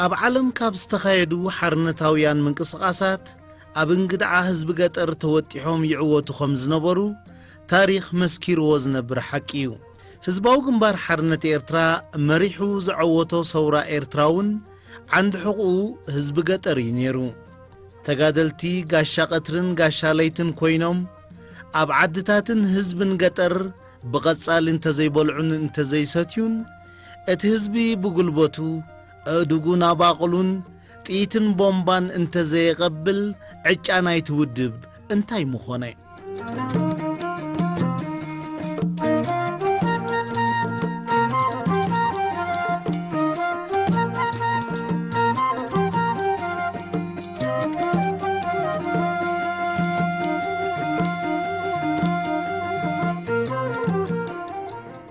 ኣብ ዓለም ካብ ዝተኻየዱ ሓርነታውያን ምንቅስቓሳት፣ ኣብ እንግድዓ ህዝቢ ገጠር ተወጢሖም ይዕወቱ ከም ዝነበሩ ታሪኽ መስኪርዎ ዝነብር ሓቂ እዩ። ህዝባዊ ግንባር ሓርነት ኤርትራ መሪሑ ዘዐወቶ ሰውራ ኤርትራ እውን ዓንዲ ሕቑኡ ህዝቢ ገጠር እዩ ነይሩ። ተጋደልቲ ጋሻ ቀትርን ጋሻ ለይትን ኮይኖም፣ ኣብ ዓድታትን ህዝብን ገጠር ብቐጻሊ እንተዘይበልዑን እንተዘይሰትዩን፣ እቲ ህዝቢ ብጉልበቱ ኣእዱጉን ኣባቕሉን ጥይትን ቦምባን እንተዘየቐብል፣ ዕጫ ናይቲ ውድብ እንታይ ምኾነ?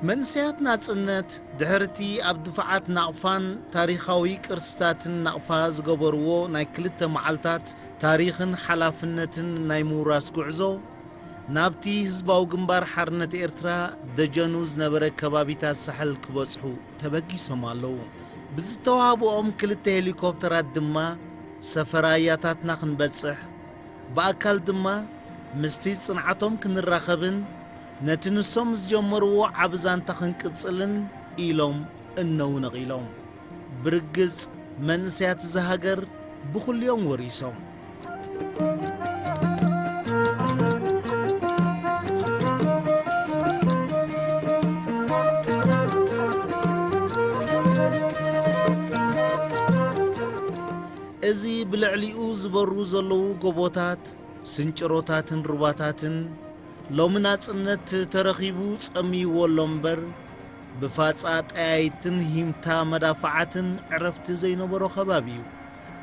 መንእሰያት ናጽነት፣ ድሕርቲ ኣብ ድፋዓት ናቕፋን ታሪኻዊ ቅርስታትን ናቕፋ ዝገበርዎ ናይ ክልተ መዓልታት ታሪኽን ሓላፍነትን ናይ ምውራስ ጉዕዞ፣ ናብቲ ህዝባዊ ግንባር ሓርነት ኤርትራ ደጀኑ ዝነበረ ከባቢታት ሳሕል ክበጽሑ ተበጊሶም ኣለዉ። ብዝተዋህብኦም ክልተ ሄሊኮፕተራት ድማ ሰፈራ ኣያታትና ክንበጽሕ፣ ብኣካል ድማ ምስቲ ጽንዓቶም ክንራኸብን ነቲ ንሶም ዝጀመርዎ ዓቢ ዛንታ ክንቅጽልን ኢሎም እነዉ ነቒሎም። ብርግጽ መንእሰያት እዛ ሃገር ብኹሉ እዮም ወሪሶም። እዚ ብልዕሊኡ ዝበሩ ዘለዉ ጎቦታት፣ ስንጭሮታትን ሩባታትን፣ ሎሚ ናጽነት ተረኺቡ ጸምይዎ ኣሎ እምበር፣ ብፋጻ ጠያይትን ሂምታ መዳፍዓትን ዕረፍቲ ዘይነበሮ ከባቢ እዩ።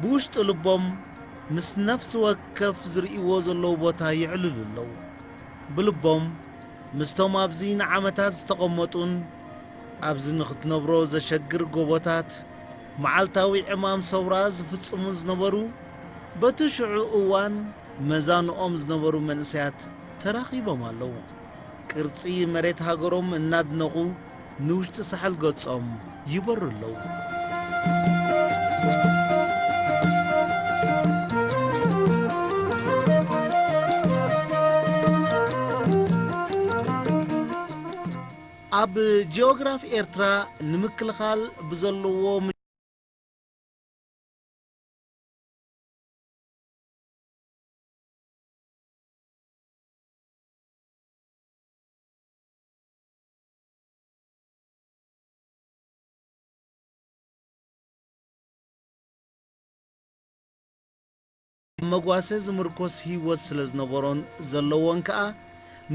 ብውሽጢ ልቦም ምስ ነፍሲ ወከፍ ዝርእይዎ ዘለዉ ቦታ የዕልሉ ኣለዉ። ብልቦም ምስቶም ኣብዚ ንዓመታት ዝተቐመጡን ኣብዚ ንኽትነብሮ ዘሸግር ጎቦታት፣ መዓልታዊ ዕማም ሰውራ ዝፍጽሙ ዝነበሩ፣ በቲ ሽዑ እዋን መዛንኦም ዝነበሩ መንእሰያት ተራኺቦም ኣለዉ። ቅርጺ መሬት ሃገሮም እናድነቑ ንውሽጢ ሳሕል ገጾም ይበሩ ኣለዉ። ኣብ ጂኦግራፍ ኤርትራ ንምክልኻል ብዘለዎ መጓሰ ዝምርኮስ ህይወት ስለ ዝነበሮን ዘለዎን ከኣ፣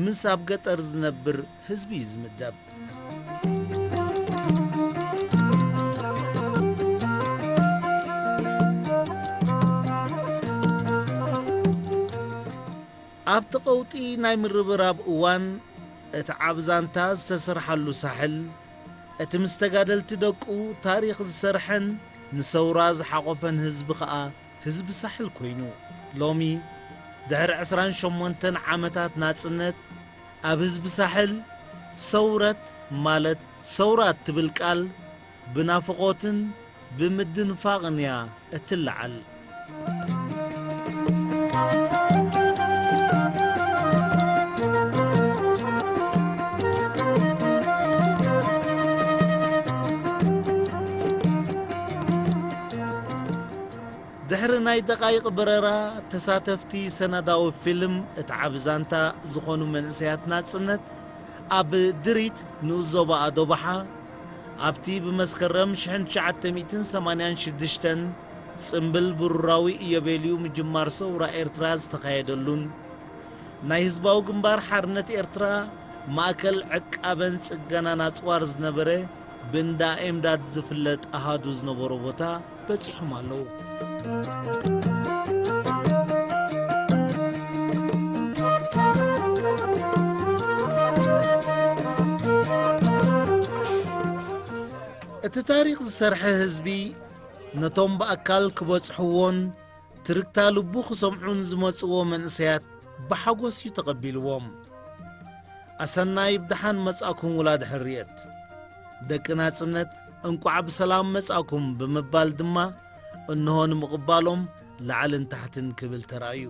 ምስ ኣብ ገጠር ዝነብር ህዝቢ እዩ ዝምደብ። ኣብቲ ቀውጢ ናይ ምርብራብ እዋን፣ እቲ ዓቢ ዛንታ ዝተሰርሓሉ ሳሕል፣ እቲ ምስ ተጋደልቲ ደቁ ታሪኽ ዝሰርሐን ንሰውራ ዝሓቖፈን ህዝቢ ኸኣ ህዝቢ ሳሕል ኮይኑ። ሎሚ፣ ድሕሪ ዕስራን ሸሞንተን ዓመታት ናጽነት፣ ኣብ ህዝቢ ሳሕል ሰውረት ማለት ሰውራ እትብል ቃል ብናፍቖትን ብምድንፋቕን እያ እትለዓል። ድሕሪ ናይ ደቓይቕ በረራ፣ ተሳተፍቲ ሰነዳዊ ፊልም እቲ ዓቢ ዛንታ ዝኾኑ መንእሰያት ናጽነት፣ ኣብ ድሪት ንኡስ ዞባ ኣዶባሓ፣ ኣብቲ ብመስከረም ሽሕን ትሽዓተ ሚእትን ሰማንያን ሽዱሽተን ጽምብል ብሩራዊ ኢዮቤልዩ ምጅማር ሰውራ ኤርትራ ዝተኻየደሉን፣ ናይ ህዝባዊ ግንባር ሓርነት ኤርትራ ማእከል ዕቃበን ጽገናን ኣጽዋር ዝነበረ ብእንዳ ኤምዳድ ዝፍለጥ ኣሃዱ ዝነበሮ ቦታ በጺሖም ኣለዉ። እቲ ታሪኽ ዝሰርሐ ህዝቢ ነቶም ብኣካል ክበጽሕዎን ትርግታ ልቡ ክሰምዑን ዝመጽዎ መንእሰያት ብሓጎስ እዩ ተቐቢልዎም። ኣሰናይ ብደሓን መጻእኩም ውላድ ሕርየት። ደቂ ናጽነት እንቋዕ ብሰላም መጻእኩም ብምባል ድማ እንሆ ንምቕባሎም ላዕልን ታሕትን ክብል ተራእዩ።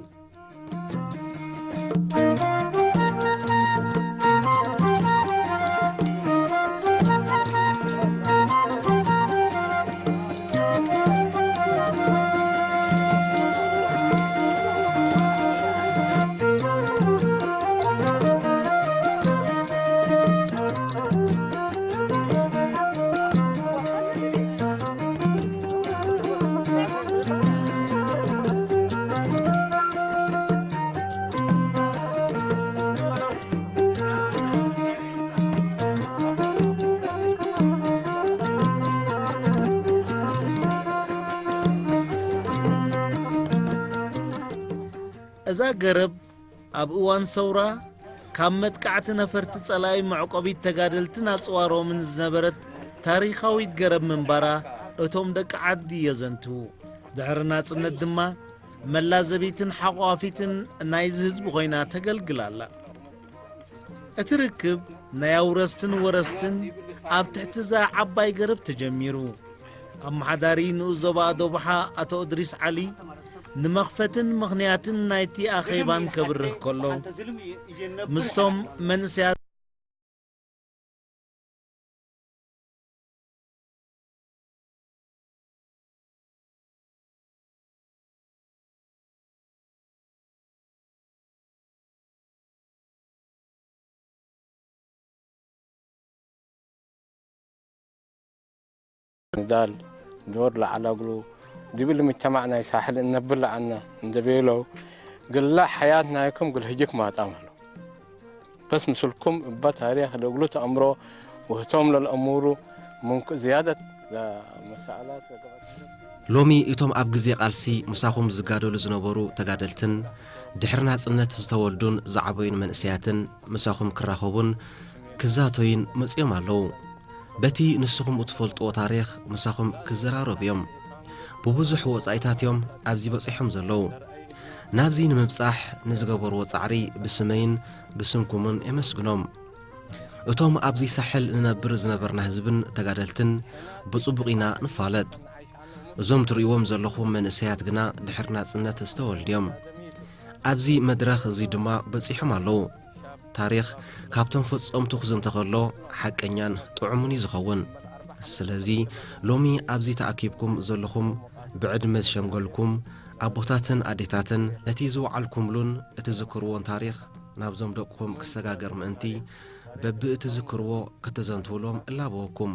እዛ ገረብ ኣብ እዋን ሰውራ ካብ መጥቃዕቲ ነፈርቲ ጸላኢ መዕቆቢት ተጋደልትን ኣጽዋሮምን ዝነበረት ታሪኻዊት ገረብ ምንባራ እቶም ደቂ ዓዲ የዘንትዉ። ድሕሪ ናጽነት ድማ መላዘቢትን ሓቋፊትን ናይዚ ህዝቢ ኮይና ተገልግል ኣላ። እቲ ርክብ ናይ ኣውረስትን ወረስትን ኣብ ትሕቲ እዛ ዓባይ ገረብ ተጀሚሩ። ኣመሓዳሪ ንኡስ ዞባ ዶብሓ ኣቶ እድሪስ ዓሊ ንመኽፈትን ምኽንያትን ናይቲ ኣኼባን ከብርህ ከሎ፣ ምስቶም መንእሰያት ንዳል ዶር ለዓል እግሉ ዲብል ምጅተማዕ ናይ ሳሕል እነብር ለኣና እንደ ቤለው፣ ግላ ሓያት ናይኩም ግል ህጅክ ማጣም ኣሎ። በስ ምስልኩም እባ ታሪኽ ለእግሉ ተኣምሮ ውህቶም ለልአሙሩ ምንኩ ዝያደት ለመሳእላት ለገበት ሎሚ እቶም ኣብ ግዜ ቃልሲ ምሳኹም ዝጋደሉ ዝነበሩ ተጋደልትን ድሕሪ ናጽነት ዝተወልዱን ዝዓበዩን መንእሰያትን ምሳኹም ክራኸቡን ክዛተዩን መጺኦም ኣለዉ። በቲ ንስኹም እትፈልጥዎ ታሪኽ ምሳኹም ክዘራረቡ እዮም። ብብዙሕ ወጻኢታት እዮም ኣብዚ በጺሖም ዘለዉ። ናብዚ ንምብጻሕ ንዝገበርዎ ጻዕሪ ብስመይን ብስምኩምን የመስግኖም። እቶም ኣብዚ ሳሕል ንነብር ዝነበርና ህዝብን ተጋደልትን ብጽቡቕ ኢና ንፋለጥ። እዞም ትርእይዎም ዘለኹም መንእሰያት ግና ድሕሪ ናጽነት ዝተወልዱ እዮም። ኣብዚ መድረኽ እዚ ድማ በጺሖም ኣለዉ። ታሪኽ ካብቶም ፈጸምቱ ክዝንተ ከሎ ሓቀኛን ጥዑምን እዩ ዝኸውን። ስለዚ ሎሚ ኣብዚ ተኣኪብኩም ዘለኹም ብዕድመ ዝሸምገልኩም ኣቦታትን ኣዴታትን ነቲ ዝወዓልኩምሉን እትዝክርዎን ታሪኽ ናብዞም ደቅኹም ክሰጋገር ምእንቲ በብእትዝክርዎ ከተዘንትውሎም እላበወኩም።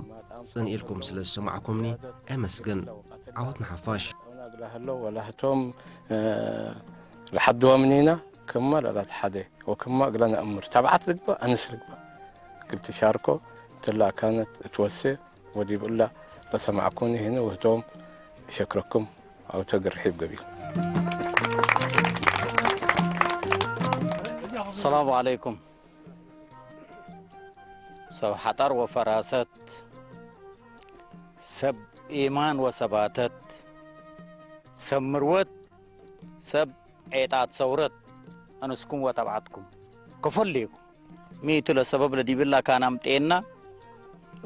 ጽን ኢልኩም ስለ ዝሰማዕኩምኒ ኣመስግን። ዓወት ንሓፋሽ። ግላ ህለው ወላ ህቶም ለሓድዎም ኒና ክማ ለላት ሓደ ወክማ ግላ ነእምር ተባዓት ልግባ ኣንስ ልግባ ግልቲ ሻርኮ ትላ ካነት እትወሴ ወዲብ እላ ለሰማዕኩኒ ህነ ውህቶም ይሸክረኩም ኣውተ ግርሒብ ገቢል። ሰላሙ ዓለይኩም። ሰብ ሓጣር ወፈራሰት፣ ሰብ ኢማን ወሰባተት፣ ሰብ ምርወት፣ ሰብ ዔጣት ሰውረት፣ ኣንስኩም ወተብዓትኩም ክፈልይኩም። ሚእቱ ለሰበብ ለዲብላ ካን ኣምጤና፣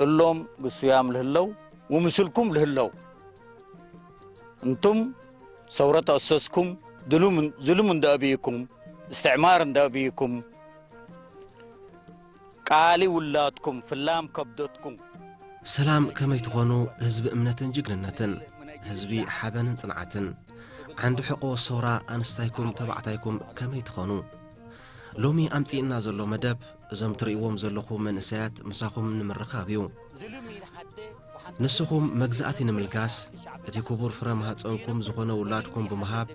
እሎም ግሱያም ልህለው፣ ውምስልኩም ልህለው። እንቱም ሰውረት ኣሰስኩም፣ ድሉም-፣ ዝሉም እንደ ኣቢይኩም፣ እስትዕማር እንደ ኣቢይኩም፣ ቃሊ ውላድኩም፣ ፍላም ከብደትኩም። ሰላም ከመይ ትኾኑ ህዝቢ እምነትን ጅግንነትን፣ ህዝቢ ሓበንን ጽንዓትን፣ ዓንዲ ሕቆ ሰውራ ኣንስታይኩም ተባዕታይኩም ከመይ ትኾኑ? ሎሚ ኣምጺእና ዘሎ መደብ እዞም ትርእይዎም ዘለኹ መንእሰያት ምሳኹም ንምርኻብ እዩ። ንስኹም መግዛእቲ ንምልጋስ እቲ ክቡር ፍረ ማህጸንኩም ዝኾነ ውላድኩም ብምሃብ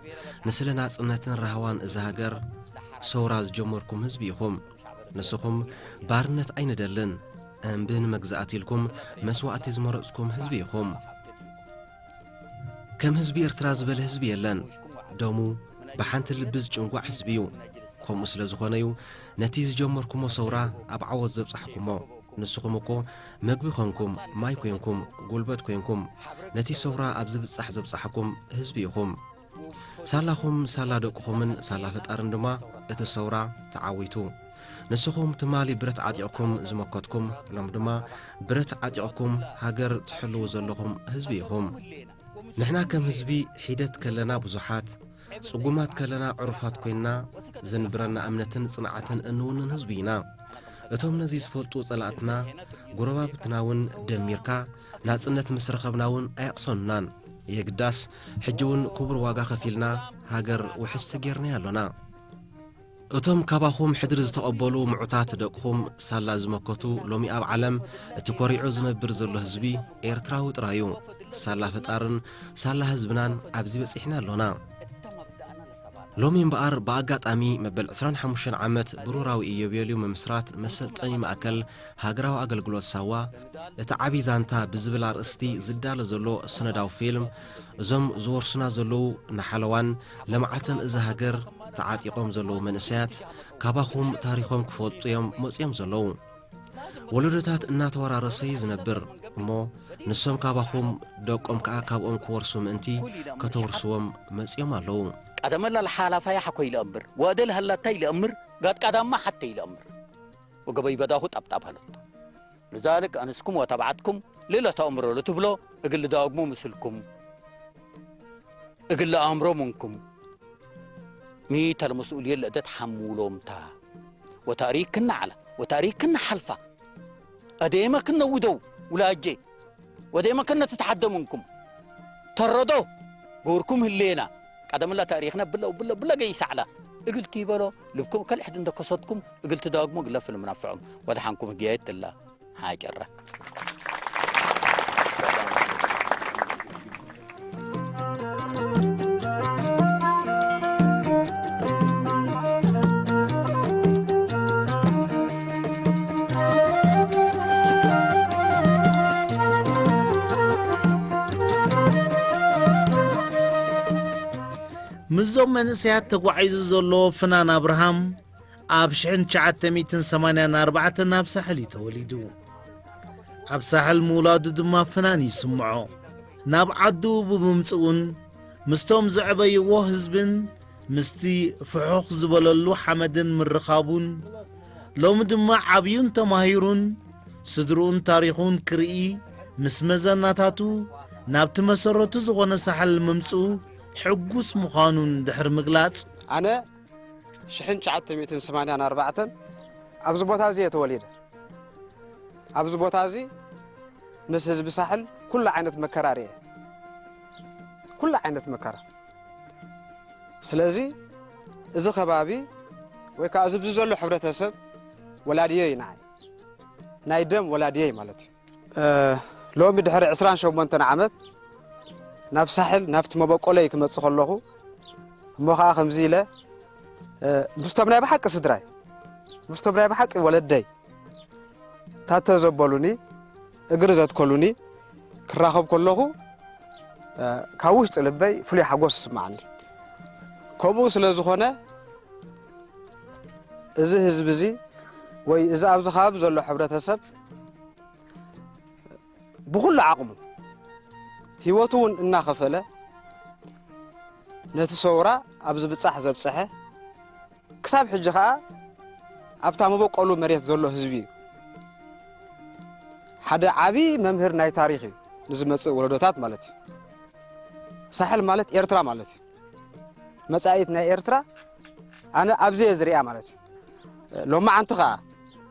ንስለ ናጽነትን ራህዋን እዛ ሃገር ሰውራ ዝጀመርኩም ህዝቢ ኢኹም። ንስኹም ባርነት ኣይንደልን፣ እምቢ ንመግዛእቲ ኢልኩም መስዋእቲ ዝመረጽኩም ህዝቢ ኢኹም። ከም ህዝቢ ኤርትራ ዝበለ ህዝቢ የለን። ደሙ ብሓንቲ ልቢ ዝጭንጓዕ ህዝቢ እዩ። ከምኡ ስለ ዝኾነ እዩ ነቲ ዝጀመርኩሞ ሰውራ ኣብ ዓወት ዘብጻሕኩሞ። ንስኹም እኮ መግቢ ኮንኩም፣ ማይ ኮንኩም፣ ጉልበት ኮንኩም፣ ነቲ ሰውራ ኣብ ዝብጻሕ ዘብጻሕኩም ህዝቢ ኢኹም። ሳላኹም ሳላ ደቅኹምን ሳላ ፈጣርን ድማ እቲ ሰውራ ተዓዊቱ። ንስኹም ትማሊ ብረት ዓጢቕኩም ዝመከትኩም፣ ሎም ድማ ብረት ዓጢቕኩም ሃገር ትሕልዉ ዘለኹም ህዝቢ ኢኹም። ንሕና ከም ህዝቢ ሒደት ከለና ብዙሓት፣ ጽጉማት ከለና ዕሩፋት ኮይንና ዘንብረና እምነትን ጽንዓትን እንውንን ህዝቢ ኢና። እቶም ነዚ ዝፈልጡ ጸላእትና፣ ጎረባብትና እውን ደሚርካ ናጽነት ምስ ረኸብና እውን ኣየቕሰኑናን። የግዳስ፣ ሕጂ እውን ክቡር ዋጋ ከፊልና ሃገር ውሕስቲ ጌርናያ ኣሎና። እቶም ካባኹም ሕድሪ ዝተቐበሉ ምዑታት ደቅኹም ሳላ ዝመከቱ ሎሚ ኣብ ዓለም እቲ ኮሪዑ ዝነብር ዘሎ ህዝቢ ኤርትራዊ ጥራዩ። ሳላ ፈጣርን ሳላ ህዝብናን ኣብዚ በጺሕና ኣሎና። ሎሚ እምበኣር ብኣጋጣሚ መበል ዕስራን ሓሙሽተን ዓመት ብሩራዊ ኢዮቤልዩ ምምስራት መሰልጠኒ ማእከል ሃገራዊ ኣገልግሎት ሳዋ እቲ ዓቢ ዛንታ ብዝብል ኣርእስቲ ዝዳሎ ዘሎ ሰነዳዊ ፊልም እዞም ዝወርሱና ዘለዉ ንሓለዋን ልምዓትን እዛ ሃገር ተዓጢቖም ዘለዉ መንእሰያት ካባኹም ታሪኾም ክፈልጡ እዮም መጺኦም ዘለዉ። ወለዶታት እናተወራረሰ እዩ ዝነብር እሞ ንሶም ካባኹም ደቆም ከኣ ካብኦም ክወርሱ ምእንቲ ከተውርስዎም መጺኦም ኣለዉ። ቀደመላ ለሓላፋያ ሓኮ ኢለ እምር ወእደ ለሃላታ ኢለ እምር ጋት ቀዳማ ሓተ ኢለ እምር ወገበይ በዳኹ ጠብጣብ ሃለቶ لذلك أنسكم وتبعتكم للا تأمروا لتبلو እግል ዳግሞ ምስልኩም እግል ኣእምሮ ምንኩም ሚተ ለመስኡልየ ለእደ ተሓምውሎምታ ወታሪክና ዓላ ወታሪክና ሓልፋ ኣደየመ ክነውደው ውላጄ ወደየመ ከነ ትተሓደ ምንኩም ተረዶ ገውርኩም ህሌና ቀደምላ ታሪኽና ብለ ብለ ብለ ገይሳዕላ እግል ትይበሎ ልብኩም ከልሕድ እንደከሰትኩም እግል ትዳግሞ ግለ ፍልም ናፍዖም ወደ ሓንኩም ህግያየት ትላ ሓጨራ ምስዞም መንእሰያት ተጓዒዙ ዘሎ ፍናን ኣብርሃም ኣብ ሽሕን ትሽዓተ ሚእትን ሰማንያን ኣርባዕተን ኣብ ሳሕል እዩ ተወሊዱ። ኣብ ሳሕል ምውላዱ ድማ ፍናን ይስምዖ። ናብ ዓዱ ብምምጽኡን ምስቶም ዘዕበይዎ ህዝብን ምስቲ ፍሑኽ ዝበለሉ ሓመድን ምርኻቡን ሎሚ ድማ ዓብዩን ተማሂሩን ስድርኡን ታሪኹን ክርኢ ምስ መዘናታቱ ናብቲ መሰረቱ ዝኾነ ሳሕል ምምጽኡ ሕጉስ ምዃኑን ድሕሪ ምግላጽ ኣነ ሽሕን ትሽዓተ ሚእትን ሰማንያን ኣርባዕተን ኣብዚ ቦታ እዚ እየ ተወሊደ። ኣብዚ ቦታ እዚ ምስ ህዝቢ ሳሕል ኩሉ ዓይነት መከራ ርእየ። ኩሉ ዓይነት መከራ። ስለዚ እዚ ከባቢ ወይ ከዓ እዚ ኣብዚ ዘሎ ሕብረተሰብ ወላድዮ እዩ ንዓይ። ናይ ደም ወላድየይ ማለት እዩ። ሎሚ ድሕሪ ዕስራን ሸሞንተን ዓመት ናብ ሳሕል ናብቲ መበቆለይ ክመጽእ ከለኹ እሞ ከዓ ከምዚ ኢለ ምስቶም ናይ ብሓቂ ስድራይ ምስቶም ናይ ብሓቂ ወለደይ ታተ ዘበሉኒ እግሪ ዘትከሉኒ ክራኸብ ከለኹ ካብ ውሽጢ ልበይ ፍሉይ ሓጎስ ይስማዓኒ። ከምኡ ስለ ዝኾነ እዚ ህዝቢ እዚ ወይ እዚ ኣብዚ ከባቢ ዘሎ ሕብረተሰብ ብኹሉ ዓቕሙ ህይወቱ እውን እናኸፈለ ነቲ ሰውራ ኣብ ዝብጻሕ ዘብጽሐ ክሳብ ሕጂ ኸዓ ኣብታ መበቆሉ መሬት ዘሎ ህዝቢ እዩ። ሓደ ዓብዪ መምህር ናይ ታሪኽ እዩ ንዝመጽእ ወለዶታት ማለት እዩ። ሳሕል ማለት ኤርትራ ማለት እዩ። መጻኢት ናይ ኤርትራ ኣነ ኣብዚ እየ ዝሪኣ ማለት እዩ። ሎማዓንቲ ኸዓ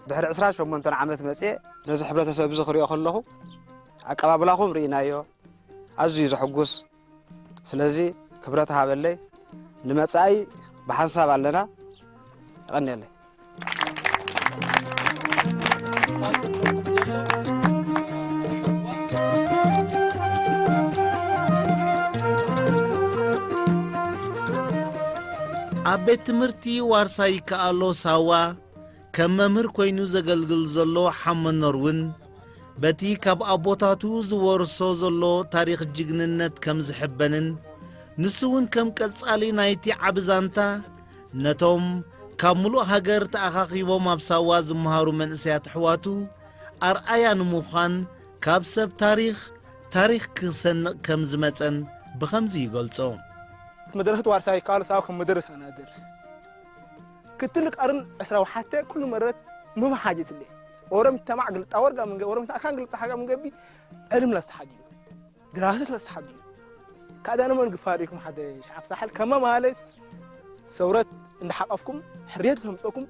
ድሕሪ ዕስራን ሸሞንተን ዓመት መጽየ ነዚ ሕብረተሰብ እዚ ክሪኦ ከለኹ ኣቀባብላኹም ርኢናዮ። ኣዝዩ ዘሐጉስ። ስለዚ ክብረት ሃበለይ። ንመጻኢ ብሓንሳብ ኣለና። የቐንየለይ። ኣብ ቤት ትምህርቲ ዋርሳይ ይከኣሎ ሳዋ ከም መምህር ኮይኑ ዘገልግል ዘሎ ሓመኖር እውን በቲ ካብ ኣቦታቱ ዝወርሶ ዘሎ ታሪኽ ጅግንነት ከም ዝሕበንን ንሱ እውን ከም ቀጻሊ ናይቲ ዓቢ ዛንታ ነቶም ካብ ምሉእ ሃገር ተኣኻኺቦም ኣብ ሳዋ ዝመሃሩ መንእሰያት ኣሕዋቱ ኣርኣያ ንምዃን ካብ ሰብ ታሪኽ ታሪኽ ክሰንቕ ከም ዝመጸን ብኸምዚ ይገልጾ። መደረስት ዋርሳይ ይከኣሎ ሳዋ ከም መደረስ ኣናደርስ ክትል ቀርን ዕስራ ወሓተ ኩሉ መረት ምምሓጅትለ ኦሮም ተማዕ ግልጣ ወርጋ ምንገ ኦሮም ተኣካን ግልጣ ሓጋ ምንገቢ ዕልም ለስተሓጅ ድራስት ለስተሓጅ ታዲያ ንመን ግፋር ኢኩም ሓደ ሸዓብ ሳሕል ከመ ማለስ ሰውረት እንዳሓቀፍኩም ሕርየት ከምፀኩም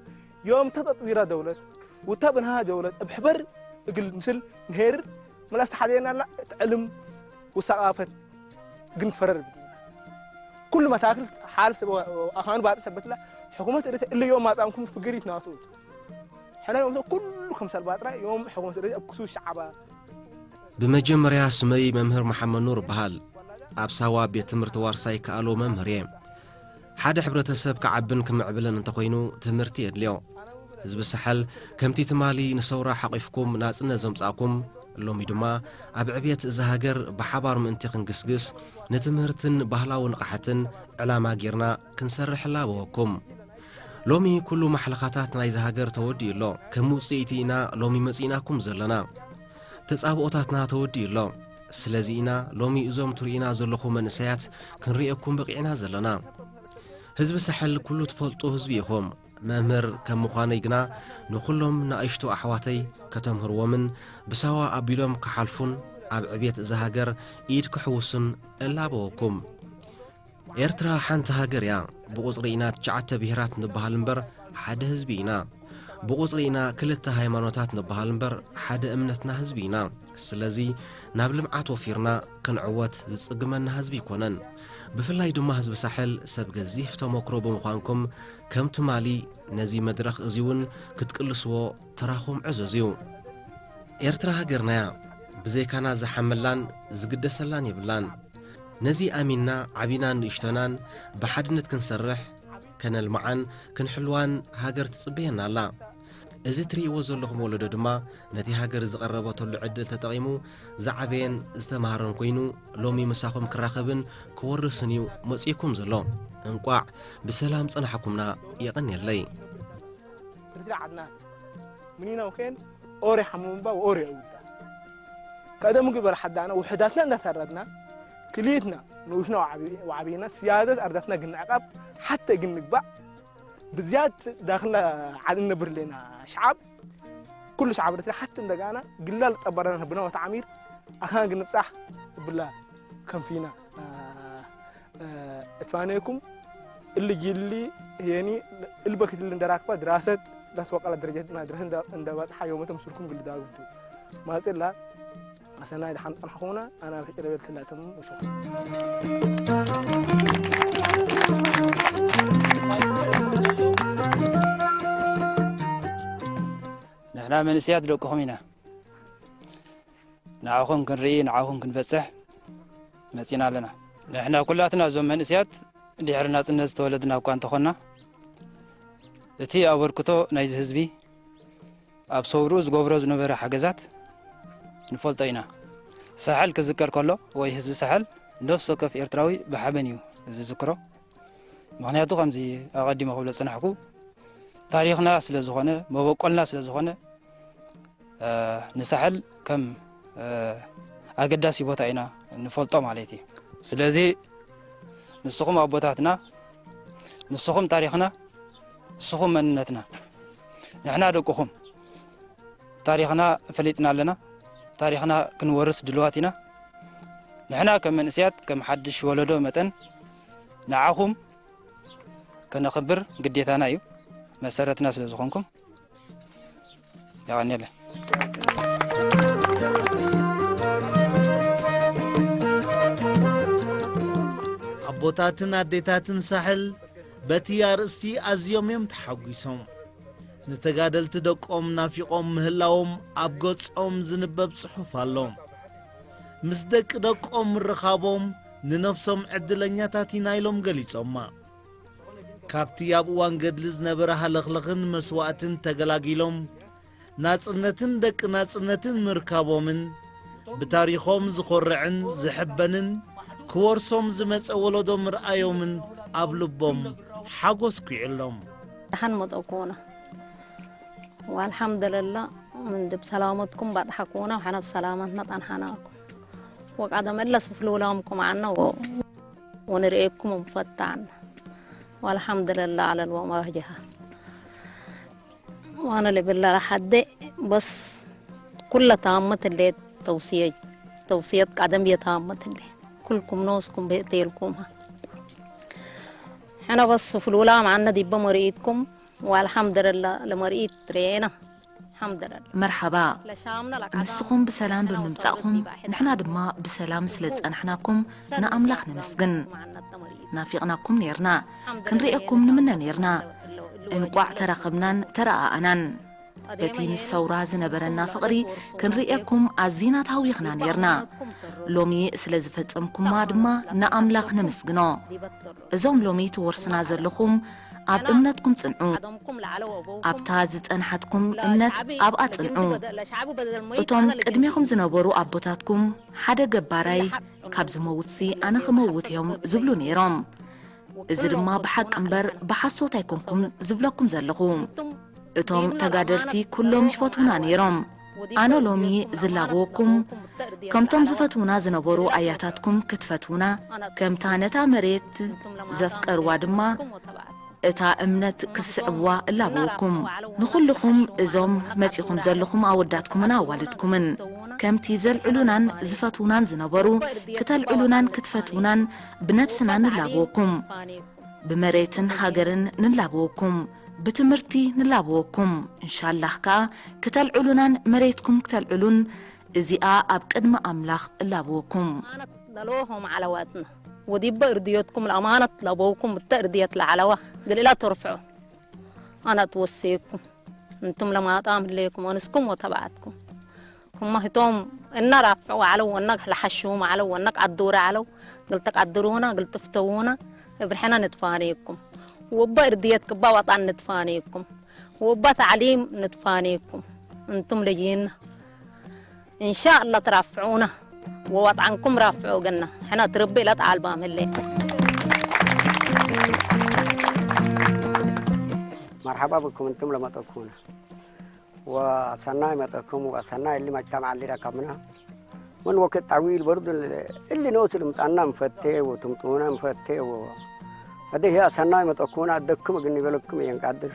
ዮም ተጠጥዊራ ደውለት ውታ ብንሃ ደውለት እብ ሕበር እግል ምስል ንሄር ምላስ ተሓደየናላ ትዕልም ውሳቃፈት ግን ፈረር ብድና ኩሉ መታክል ሓል ሰብ ኣኻኑ ባጥ ሰበትላ ሕኩመት እርተ እለ ዮም ማጻንኩም ፍግሪት ናቱ ሕና ዮም ኩሉ ከምሰል ባጥራ ዮም ሕኩመት እርተ ኣብ ክሱ ሸዓባ ብመጀመርያ ስመይ መምህር መሓመድ ኑር እበሃል። ኣብ ሳዋ ቤት ትምህርቲ ዋርሳይ ከኣሎ መምህር እየ። ሓደ ሕብረተሰብ ክዓብን ክምዕብልን እንተኾይኑ ትምህርቲ የድልዮ። ህዝቢ ሳሕል ከምቲ ትማሊ ንሰውራ ሓቒፍኩም ናጽነት ዘምጻእኩም፣ ሎሚ ድማ ኣብ ዕብየት እዛ ሃገር ብሓባር ምእንቲ ክንግስግስ ንትምህርትን ባህላዊ ንቕሓትን ዕላማ ጌርና ክንሰርሕ ላበወኩም። ሎሚ ኩሉ ማሕለኻታት ናይዚ ሃገር ተወዲኡ ኣሎ። ከም ውጽኢቲ ኢና ሎሚ መጺእናኩም ዘለና። ተጻብኦታትና ተወዲኡ ኣሎ። ስለዚ ኢና ሎሚ እዞም ትርእዩና ዘለኹም መንእሰያት ክንርእየኩም በቒዕና ዘለና። ህዝቢ ሳሕል ኩሉ ትፈልጡ ህዝቢ ኢኹም። መምህር ከም ምዃነይ ግና ንኹሎም ንኣሽቱ ኣሕዋተይ ከተምህርዎምን ብሳዋ ኣቢሎም ክሓልፉን ኣብ ዕብየት እዛ ሃገር ኢድ ክሕውሱን እላበወኩም። ኤርትራ ሓንቲ ሃገር እያ። ብቑጽሪ ኢና ትሽዓተ ብሄራት ንበሃል እምበር ሓደ ህዝቢ ኢና። ብቑጽሪ ኢና ክልተ ሃይማኖታት ንበሃል እምበር ሓደ እምነትና ህዝቢ ኢና። ስለዚ ናብ ልምዓት ወፊርና ክንዕወት ዝጽግመና ህዝቢ ኣይኮነን። ብፍላይ ድማ ህዝቢ ሳሕል ሰብ ገዚፍ ተመክሮ ብምዃንኩም ከም ትማሊ ነዚ መድረኽ እዚ እውን ክትቅልስዎ ተራኹም ዕዙዝ እዩ። ኤርትራ ሃገርናያ ብዘይካና ዝሓመላን ዝግደሰላን የብላን። ነዚ ኣሚንና ዓቢናን ንእሽቶናን ብሓድነት ክንሰርሕ፣ ከነልምዓን ክንሕልዋን ሃገር ትጽበየና ኣላ። እዚ ትርእይዎ ዘለኹም ወለዶ ድማ ነቲ ሃገር ዝቐረበተሉ ዕድል ተጠቒሙ ዝዓበየን ዝተማህረን ኮይኑ ሎሚ ምሳኹም ክራኸብን ክወርስን እዩ መጺእኩም ዘሎ። እንቋዕ ብሰላም ጸናሕኩምና። የቐንየለይ። ርትሪ ዓድና ምኒና ውኬን ኦሬ ሓሙምባ ወኦሬ እውዳ ቀደሙ ግበር ሓዳና ውሕዳትና እንዳታረድና ክልኢትና ንውሽና ወዓቢና ስያደት ኣርዳትና ግንዕቃብ ሓተ ግንግባእ ብዝያድ ዳክላ ዓድ እነብር ሌና ሸዓብ ኩሉ ሸዓብ ርትሪ ሓቲ እንደጋና ግላል ጠበረና ህብና ወተዓሚር ኣካን ግንብጻሕ እብላ ከንፊና እትፋነየኩም እሊ ጅሊ ህየኒ እልበክት እሊ እንደራክባ ድራሰት ዳትወቀላ ደረጃ ድራሰት እንደባጽሓ የውመተ ምስልኩም ግል ዳግብቱ ማጽላ ኣሰናይ ድሓን ጸንሐኹምና ኣና ብሕጭ ለበል ትላተም ውሸኹም ንሕና መንእስያት ደቅኹም ኢና። ንዓኹም ክንርኢ ንዓኹም ክንበጽሕ መጺና ኣለና። ንሕና ኩላትና እዞም መንእስያት ድሕሪ ናጽነት ዝተወለድና እኳ እንተኾንና እቲ ኣበርክቶ ናይዚ ህዝቢ ኣብ ሰውርኡ ዝገብሮ ዝነበረ ሓገዛት ንፈልጦ ኢና። ሳሕል ክዝከር ከሎ ወይ ህዝቢ ሳሕል ነፍሲ ወከፍ ኤርትራዊ ብሓበን እዩ ዝዝክሮ። ምኽንያቱ ከምዚ ኣቐዲመ ክብሎ ዝጸናሕኩ ታሪኽና ስለ ዝኾነ መበቆልና ስለ ዝኾነ ንሳሕል ከም ኣገዳሲ ቦታ ኢና ንፈልጦ ማለት እዩ። ስለዚ ንስኹም ኣቦታትና፣ ንስኹም ታሪኽና፣ ንስኹም መንነትና፣ ንሕና ደቅኹም ታሪኽና ፈሊጥና ኣለና። ታሪኽና ክንወርስ ድልዋት ኢና። ንሕና ከም መንእስያት ከም ሓድሽ ወለዶ መጠን ንዓኹም ከነኽብር ግዴታና እዩ፣ መሰረትና ስለ ዝኾንኩም። የቐንየለ። ኣቦታትን ኣዴታትን ሳሕል በቲ ኣርእስቲ ኣዝዮም እዮም ተሓጒሶም። ንተጋደልቲ ደቆም ናፊቖም ምህላዎም ኣብ ገጾም ዝንበብ ጽሑፍ ኣሎ። ምስ ደቂ ደቆም ምርኻቦም ንነፍሶም ዕድለኛታት ኢና ኢሎም ገሊጾማ። ካብቲ ኣብ እዋን ገድሊ ዝነበረ ሃለኽለኽን መስዋእትን ተገላጊሎም ናጽነትን ደቂ ናጽነትን ምርካቦምን ብታሪኾም ዝኾርዕን ዝሕበንን ክወርሶም ዝመጸ ወለዶ ምርኣዮምን ኣብ ልቦም ሓጎስ ኲዕሎም። ደሓን መጸኩና ወልሓምደለላ። እንድብ ሰላመትኩም ባጥሓኩና ወሓና ብሰላማትና ጣንሓናኩም ወቃደ መለስ ፍልውላምኩም ዓና ወንርእየኩም እንፈታዕና ወልሓምደለላ ኣለልዎም ኣህጀሃ ዋነ ልብላ ለሓደ በስ ኩለ ታመት እንዴ ተውስየት ተውስየት ቀደም የታመት እንዴ ኩልኩም ኖስኩም ቤተልኩም ሕና በስ ፍሉላ ማዓነ ዲበ መርኢትኩም። ወአልሐምዱልላ ለመርኢት ሬና። አልሐምዱልላ። መርሓባ። ለሻምና ለቃ ንስኹም ብሰላም ብምምጻእኹም፣ ንሕና ድማ ብሰላም ስለ ዝጸናሕናኩም ንኣምላኽ ነመስግን። ናፊቕናኩም ኔርና። ክንርእየኩም ንምነ ኔርና። እንቋዕ ተራኸብናን ተረኣኣናን። በቲ ምስ ሰውራ ዝነበረና ፍቕሪ ክንርእየኩም ኣዚና ተሃዊኽና ኔርና። ሎሚ ስለ ዝፈጸምኩማ ድማ ንኣምላኽ ነመስግኖ። እዞም ሎሚ ትወርስና ዘለኹም ኣብ እምነትኩም ጽንዑ። ኣብታ ዝጸንሓትኩም እምነት ኣብኣ ጽንዑ። እቶም ቅድሜኹም ዝነበሩ ኣቦታትኩም ሓደ ገባራይ ካብ ዝመውትሲ ኣነ ክመውት እዮም ዝብሉ ነይሮም። እዚ ድማ ብሓቂ እምበር ብሓሶት ኣይኮንኩን ዝብለኩም ዘለኹ። እቶም ተጋደልቲ ኩሎም ይፈትዉና ነይሮም። ኣነ ሎሚ ዝላበወኩም ከምቶም ዝፈትዉና ዝነበሩ ኣያታትኩም ክትፈትዉና፣ ከምታ ነታ መሬት ዘፍቀርዋ ድማ እታ እምነት ክስዕብዋ እላበወኩም። ንኹልኹም እዞም መጺኹም ዘለኹም ኣወዳትኩምን ኣዋልድኩምን ከምቲ ዘልዕሉናን ዝፈትዉናን ዝነበሩ ክተልዕሉናን ክትፈትዉናን ብነብስና ንላበወኩም። ብመሬትን ሃገርን ንላበወኩም። ብትምህርቲ ንላበወኩም። እንሻላህ ከኣ ክተልዕሉናን መሬትኩም ክተልዕሉን እዚኣ ኣብ ቅድሚ ኣምላኽ እላበወኩም። ለሎሆም ዓለዋትና ወዲበ እርድዮትኩም ለኣማነት ለበውኩም ብተ እርድየት ለዓለዋ ግልላ ተርፍዑ። ኣና ትወሰየኩም። እንቱም ለማጣም ህለየኩም ኣንስኩም ወተባዓትኩም። ኩማ ህቶም እና ራፍዑ ዓለው፣ ወና ለሓሽውም ዓለው፣ ወና ቀድሩ ዓለው፣ ግልተ ቀድሩና፣ ግልተ ፍተውና፣ እብርሐና ንትፋነየኩም። ወባ እርድየት ክባ ዋጣን ንትፋነየኩም። ወባ ታዕሊም ንትፋነየኩም። እንቱም ለይና። እንሻ ኣላ ትራፍዑና። ወዋጣንኩም ራፍዑ ገና። ሕና ትርቢ ኢላ ተዓልባ መለ። መርሓባ ብኩም እንቱም ለመጠኩና። ወሰናይ መጠኩም ወሰናይ እሊ መጅተማዕ እሊ ረከብና። ምን ወቅት ጠዊል በርዱ እሊ ኖስ ልምጣና እንፈቴ ወትምጡና እንፈቴ ወ-፣ እደ ህያ ሰናይ መጠኩና እደክም እግኒ በለኩም የንቃድር።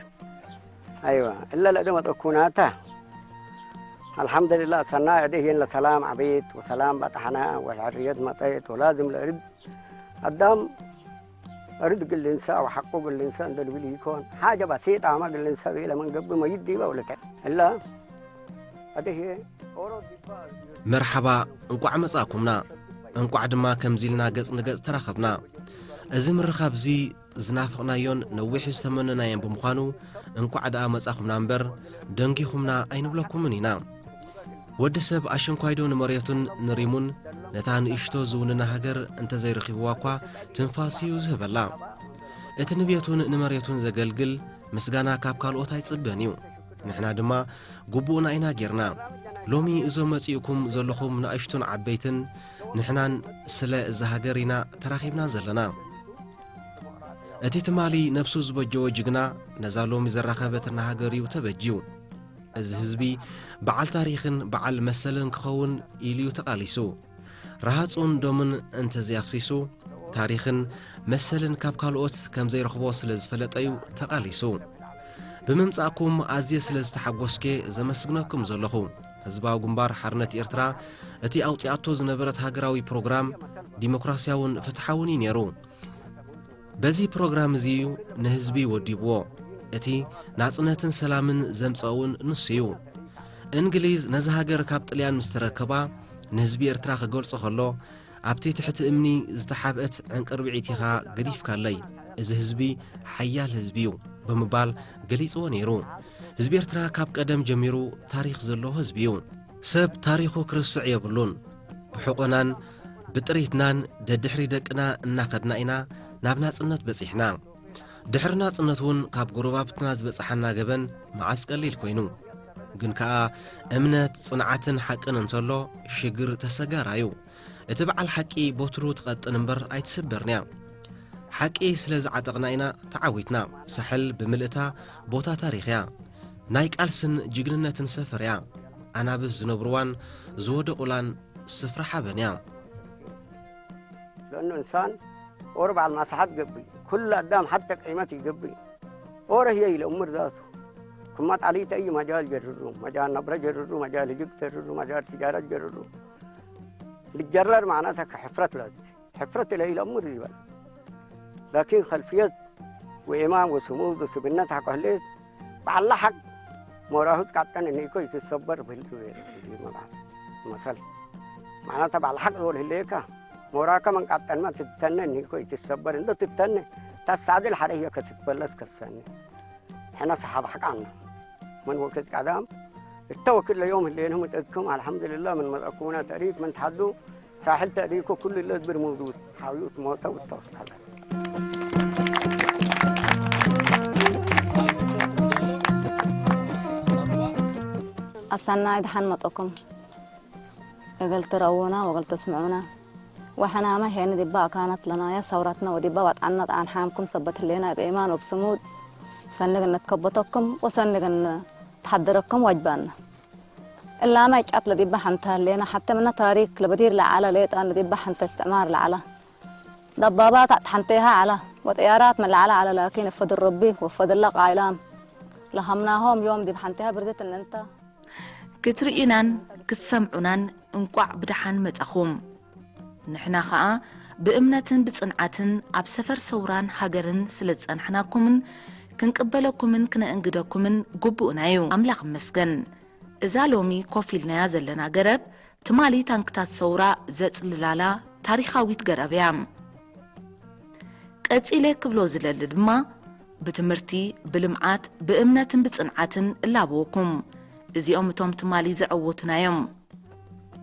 አይዋ እለ ለእደ መጠኩናታ። አልሐምዱሊላህ ሰናይ እደ ህየን ለሰላም አቤት ወሰላም በጣሕና ወልሕርየት መጠየት ወላዝም ለእርድ አዳም እርድ ግልንሳ ወሐቁ ግልንሳ እንደ ልብል ይኮን። ሓጀ በሲጣ አማ ግልንሳ ቤለ መንገብ መይድ ዲበ ወለተ እላ አደሄ ኦሮ ዲባ መርሓባ፣ እንቋዕ መጻእኩምና። እንቋዕ ድማ ከምዚ ኢልና ገጽ ንገጽ ተራኸብና። እዚ ምርኻብ እዚ ዝናፈቕናዮን ነዊሕ ዝተመነናዮን ብምዃኑ፣ እንቋዕ ደኣ መጻኹምና እምበር፣ ደንጊኹምና ኣይንብለኩምን ኢና። ወዲ ሰብ ኣሽንኳይዶ ንመሬቱን ንሪሙን፣ ነታ ንእሽቶ ዝውንና ሃገር እንተዘይረኺብዋ እኳ፣ ትንፋስ እዩ ዝህበላ። እቲ ንቤቱን ንመሬቱን ዘገልግል፣ ምስጋና ካብ ካልኦት ኣይጽበን እዩ። ንሕና ድማ ግቡእና ኢና ጌርና። ሎሚ እዞም መጺእኩም ዘለኹም ንኣሽቱን ዓበይትን፣ ንሕናን ስለ እዛ ሃገር ኢና ተራኺብና ዘለና። እቲ ትማሊ ነብሱ ዝበጀወ ጅግና፣ ነዛ ሎሚ ዘራኸበትና ሃገር እዩ ተበጅዩ። እዚ ህዝቢ በዓል ታሪኽን በዓል መሰልን ክኸውን ኢሉ እዩ ተቓሊሱ። ረሃጹን ደሙን እንተዘይኣፍሲሱ፣ ታሪኽን መሰልን ካብ ካልኦት ከም ዘይረኽቦ ስለ ዝፈለጠ እዩ ተቓሊሱ። ብምምጻእኩም ኣዝየ ስለ ዝተሓጎስኩ ዘመስግነኩም ዘለኹ። ህዝባዊ ግንባር ሓርነት ኤርትራ እቲ ኣውጺኣቶ ዝነበረት ሃገራዊ ፕሮግራም ዲሞክራስያውን ፍትሓውን እዩ ነይሩ። በዚ ፕሮግራም እዚ እዩ ንህዝቢ ወዲብዎ። እቲ ናጽነትን ሰላምን ዘምጸኡን ንሱ እዩ። እንግሊዝ ነዚ ሃገር ካብ ጥልያን ምስ ተረከባ፣ ንህዝቢ ኤርትራ ክገልጾ ከሎ፣ ኣብቲ ትሕቲ እምኒ ዝተሓብአት ዕንቅርብዒት ኢኻ ገዲፍካለይ፣ እዚ ህዝቢ ሓያል ህዝቢ እዩ ብምባል ገሊጽዎ ነይሩ። ህዝቢ ኤርትራ ካብ ቀደም ጀሚሩ ታሪኽ ዘለዎ ህዝቢ እዩ። ሰብ ታሪኹ ክርስዕ የብሉን። ብሕቆናን ብጥሪትናን ደድሕሪ ደቅና እናኸድና ኢና ናብ ናጽነት በጺሕና። ድሕሪ ናጽነት እውን ካብ ጎረባብትና ዝበጽሓና ገበን መዓስ ቀሊል ኮይኑ። ግን ከኣ እምነት፣ ጽንዓትን ሓቅን እንተሎ ሽግር ተሰጋራዩ። እቲ በዓል ሓቂ ቦትሩ ትቐጥን እምበር ኣይትስበርን እያ። ሓቂ ስለ ዝዓጠቕና ኢና ተዓዊትና። ሳሕል ብምልእታ ቦታ ታሪኽ እያ። ናይ ቃልስን ጅግንነትን ሰፈር እያ። ኣናብስ ዝነብርዋን ዝወደቑላን ስፍራ ሓበን እያ። لأنه إنسان ኦሮ በዓል ማስሓት ገብእ። ኩሉ ኣዳም ሓተ ቀይመት ይገብእ። ኦሮ ህየ ኢለ እምር ዛቱ። ኩማ ጣሊተ እዩ መጃል ጀርሩ፣ መጃል ነብረ ጀርሩ፣ መጃል ህጅግ ጀርሩ፣ መጃል ትጃረት ጀርሩ። ልጀረር ማዕናተ ከሕፍረት ለት። ሕፍረት ኢለ ኢሎም ምር ይበል። ላኪን ኸልፍየት ወኢማን ወስሙድ ወስብነት ሓቆ ህሌት በዓላ ሓቅ ሞራሁት ቃጠን እኒኮ ይትሰበር ብህል ዝበረ መባል መሰል ማዕናታ በዓል ሓቅ ዝበል ህለየካ ሞራካ መንቃጠንማ ትተነ እኒኮ ይትሰበር እንዶ ትተነ ታሳዕድል ሓደ ህዮ ከትትበለስ ከሰኒ ሕና ሰሓብ ሓቃና من وكت قدام التوكل ليوم اللي هم تدكم الحمد لله من مدعكونا تأريك من تحدو ساحل تأريكو كل اللي تبر موجود حاويوت موتى والتوكل على ኣሳናይ ድሓን መጠኩም እግል ትረውና ወግል ትስምዑና። ወሐናመ ሄን ዲባ ኣካናት ለናያ ሰውራትና ወዲባ ዋጥዓና ጣን ሓምኩም ሰበት ህሌና እብ ኤማን ወብስሙድ ሰንግ እንከበተኩም ወሰንግ እንተሓደረኩም ዋጅባና። እላማ ይጫት ለዲባ ሓንተ ህሌና ሓተ ምና ታሪክ ለበዲር ለዓላ ሌጣን ለዲባ ሓንተ እስትዕማር ለዓላ። ደባባት ኣት ሓንቴሃ ዓላ ወጠያራት መላዓላ ዓላ ላኪን እፈድል ረቢ ወፈድላ ቃይላም ለሃምናሆም ዮም ዲብ ሓንቴሃ ብርድት እንንተ። ክትርእዩናን ክትሰምዑናን እንቋዕ ብደሓን መጻኹም። ንሕና ኸኣ ብእምነትን ብጽንዓትን ኣብ ሰፈር ሰውራን ሃገርን ስለ ዝጸናሕናኩምን ክንቅበለኩምን ክነእንግደኩምን ግቡእና እዩ። ኣምላኽ ይመስገን። እዛ ሎሚ ኮፍ ኢልናያ ዘለና ገረብ ትማሊ ታንክታት ሰውራ ዘጽልላላ ታሪኻዊት ገረብ እያ። ቀጺለ ክብሎ ዝለሊ ድማ ብትምህርቲ፣ ብልምዓት፣ ብእምነትን ብጽንዓትን እላበወኩም። እዚኦም እቶም ትማሊ ዘዐወቱና እዮም።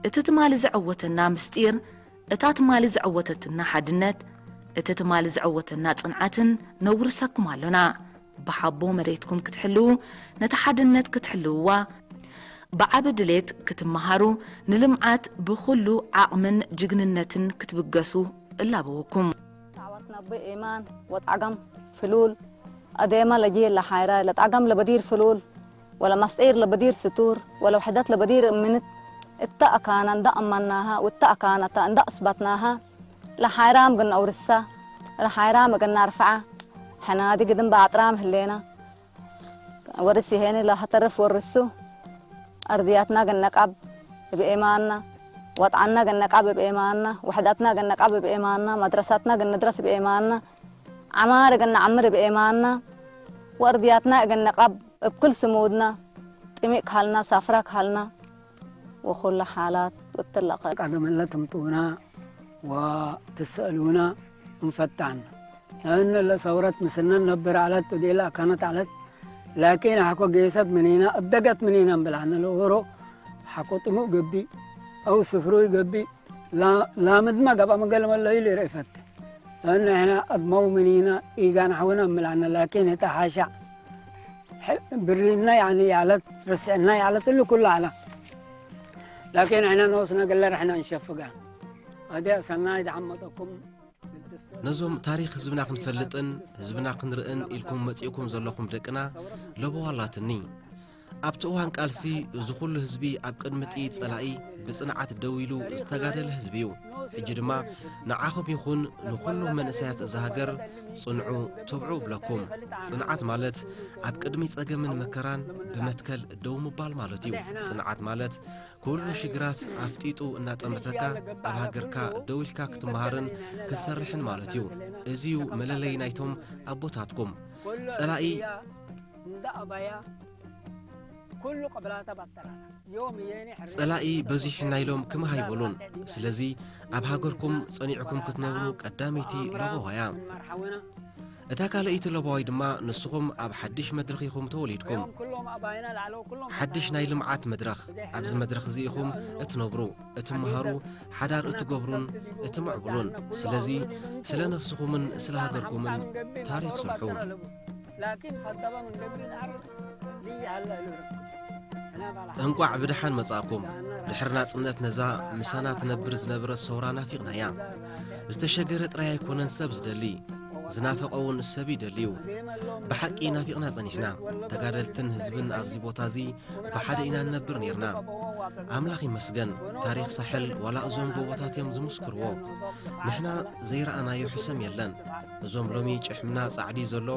እቲ ትማሊ ዘዐወተና ምስጢር፣ እታ ትማሊ ዘዐወተትና ሓድነት፣ እቲ ትማሊ ዘዐወተና ጽንዓትን ነውርሰኩም ኣሎና። ብሓቦ መሬትኩም ክትሕልዉ፣ ነታ ሓድነት ክትሕልውዋ፣ ብዓቢ ድሌት ክትመሃሩ፣ ንልምዓት ብኹሉ ዓቕምን ጅግንነትን ክትብገሱ እላበወኩም። تعاونتنا بإيمان وطعقم فلول أديما لجيل لحيرة لطعقم لبدير فلول ولا مسطير لبدير ستور ولا وحدات لبدير منت التأكانا دا أمناها والتأكانا دا أثبتناها لحيرام قلنا أورسا لحيرام قلنا رفعة حنادي قدم بأطرام هلينا ورسي هيني لا هترف ورسو أرضياتنا قلنا قب بإيماننا وطعنا قلنا قب بإيماننا وحداتنا قلنا قب بإيماننا مدرساتنا قلنا ندرس بإيماننا عمار قلنا عمر بإيماننا وأرضياتنا قلنا قب بكل سمودنا طمئ كهلنا سافرة كهلنا وكل حالات وتلقى ቀደም እለ ትምጡና ወትስአሉና እንፈታን። እነ ለሰውረት ምስልነ ነብር ዐለት ወዴለ አካነት ዐለት። ላኪን ሐኮ ጌሰት ምኒና እብደገት ምኒና እምብላነ ለኦሮ ሐኮ ጥሙእ ገቢ አው ስፍሩይ ገቢ ላምድመ ገብአ መገል መለዩ ሊርእ ፈቴ። እነ ሕነ አድመው ምኒና ኢጋን ሐውነ እምብላነ ላኪን ህተ ሐሻዕ ብሪና ያኒ ያለት ርስዕና ያለት እሉ ኩሉ አላ። ላኪን ሕነ ኖስነ ገለ ርሕነ እንሸፍጋ። አዲ ሰናይ ደሐመጠኩም። ነዞም ታሪኽ ህዝብና ክንፈልጥን ህዝብና ክንርእን ኢልኩም መጺእኩም ዘለኹም ደቅና ለበዋ ኣላትኒ። ኣብቲ እዋን ቃልሲ እዚ ኩሉ ህዝቢ ኣብ ቅድሚ ጥይት ጸላኢ ብጽንዓት ደው ኢሉ ዝተጋደለ ህዝቢ እዩ። ሕጂ ድማ ንዓኹም ይኹን ንኹሎም መንእሰያት እዛ ሃገር ጽንዑ፣ ትብዑ እብለኩም። ጽንዓት ማለት ኣብ ቅድሚ ጸገምን መከራን ብመትከል ደው ምባል ማለት እዩ። ጽንዓት ማለት ኩሉ ሽግራት ኣፍጢጡ እናጠመተካ ኣብ ሃገርካ ደው ኢልካ ክትመሃርን ክትሰርሕን ማለት እዩ። እዚ እዩ መለለይ ናይቶም ኣቦታትኩም። ጸላኢ ጸላኢ በዚሕና ኢሎም ክምሃ ኣይበሉን። ስለዚ ኣብ ሃገርኩም ጸኒዕኩም ክትነብሩ ቀዳመይቲ ለበዋ እያ። እታ ካልኣይቲ ለበዋይ ድማ ንስኹም ኣብ ሓድሽ መድረኽ ኢኹም ተወሊድኩም። ሓድሽ ናይ ልምዓት መድረኽ። ኣብዚ መድረኽ እዚ ኢኹም እትነብሩ፣ እትመሃሩ፣ ሓዳር እትገብሩን እትምዕብሉን። ስለዚ ስለ ነፍስኹምን ስለ ሃገርኩምን ታሪኽ ስርሑ። እንቋዕ ብደሓን መጻእኩም። ድሕሪ ናጽነት ነዛ ምሳና ትነብር ዝነበረት ሰውራ ናፊቕናያ። ዝተሸገረ ጥራይ ኣይኮነን ሰብ ዝደሊ፣ ዝናፈቐ እውን ሰብ ይደሊ እዩ። ብሓቂ ናፊቕና ጸኒሕና። ተጋደልትን ህዝብን ኣብዚ ቦታ እዚ ብሓደ ኢና ንነብር ኔርና። ኣምላኽ ይመስገን፣ ታሪኽ ሳሕል ዋላ እዞም ጎቦታት እዮም ዝምስክርዎ። ንሕና ዘይረኣናዮ ሕሰም የለን። እዞም ሎሚ ጭሕምና ጻዕዲ ዘሎ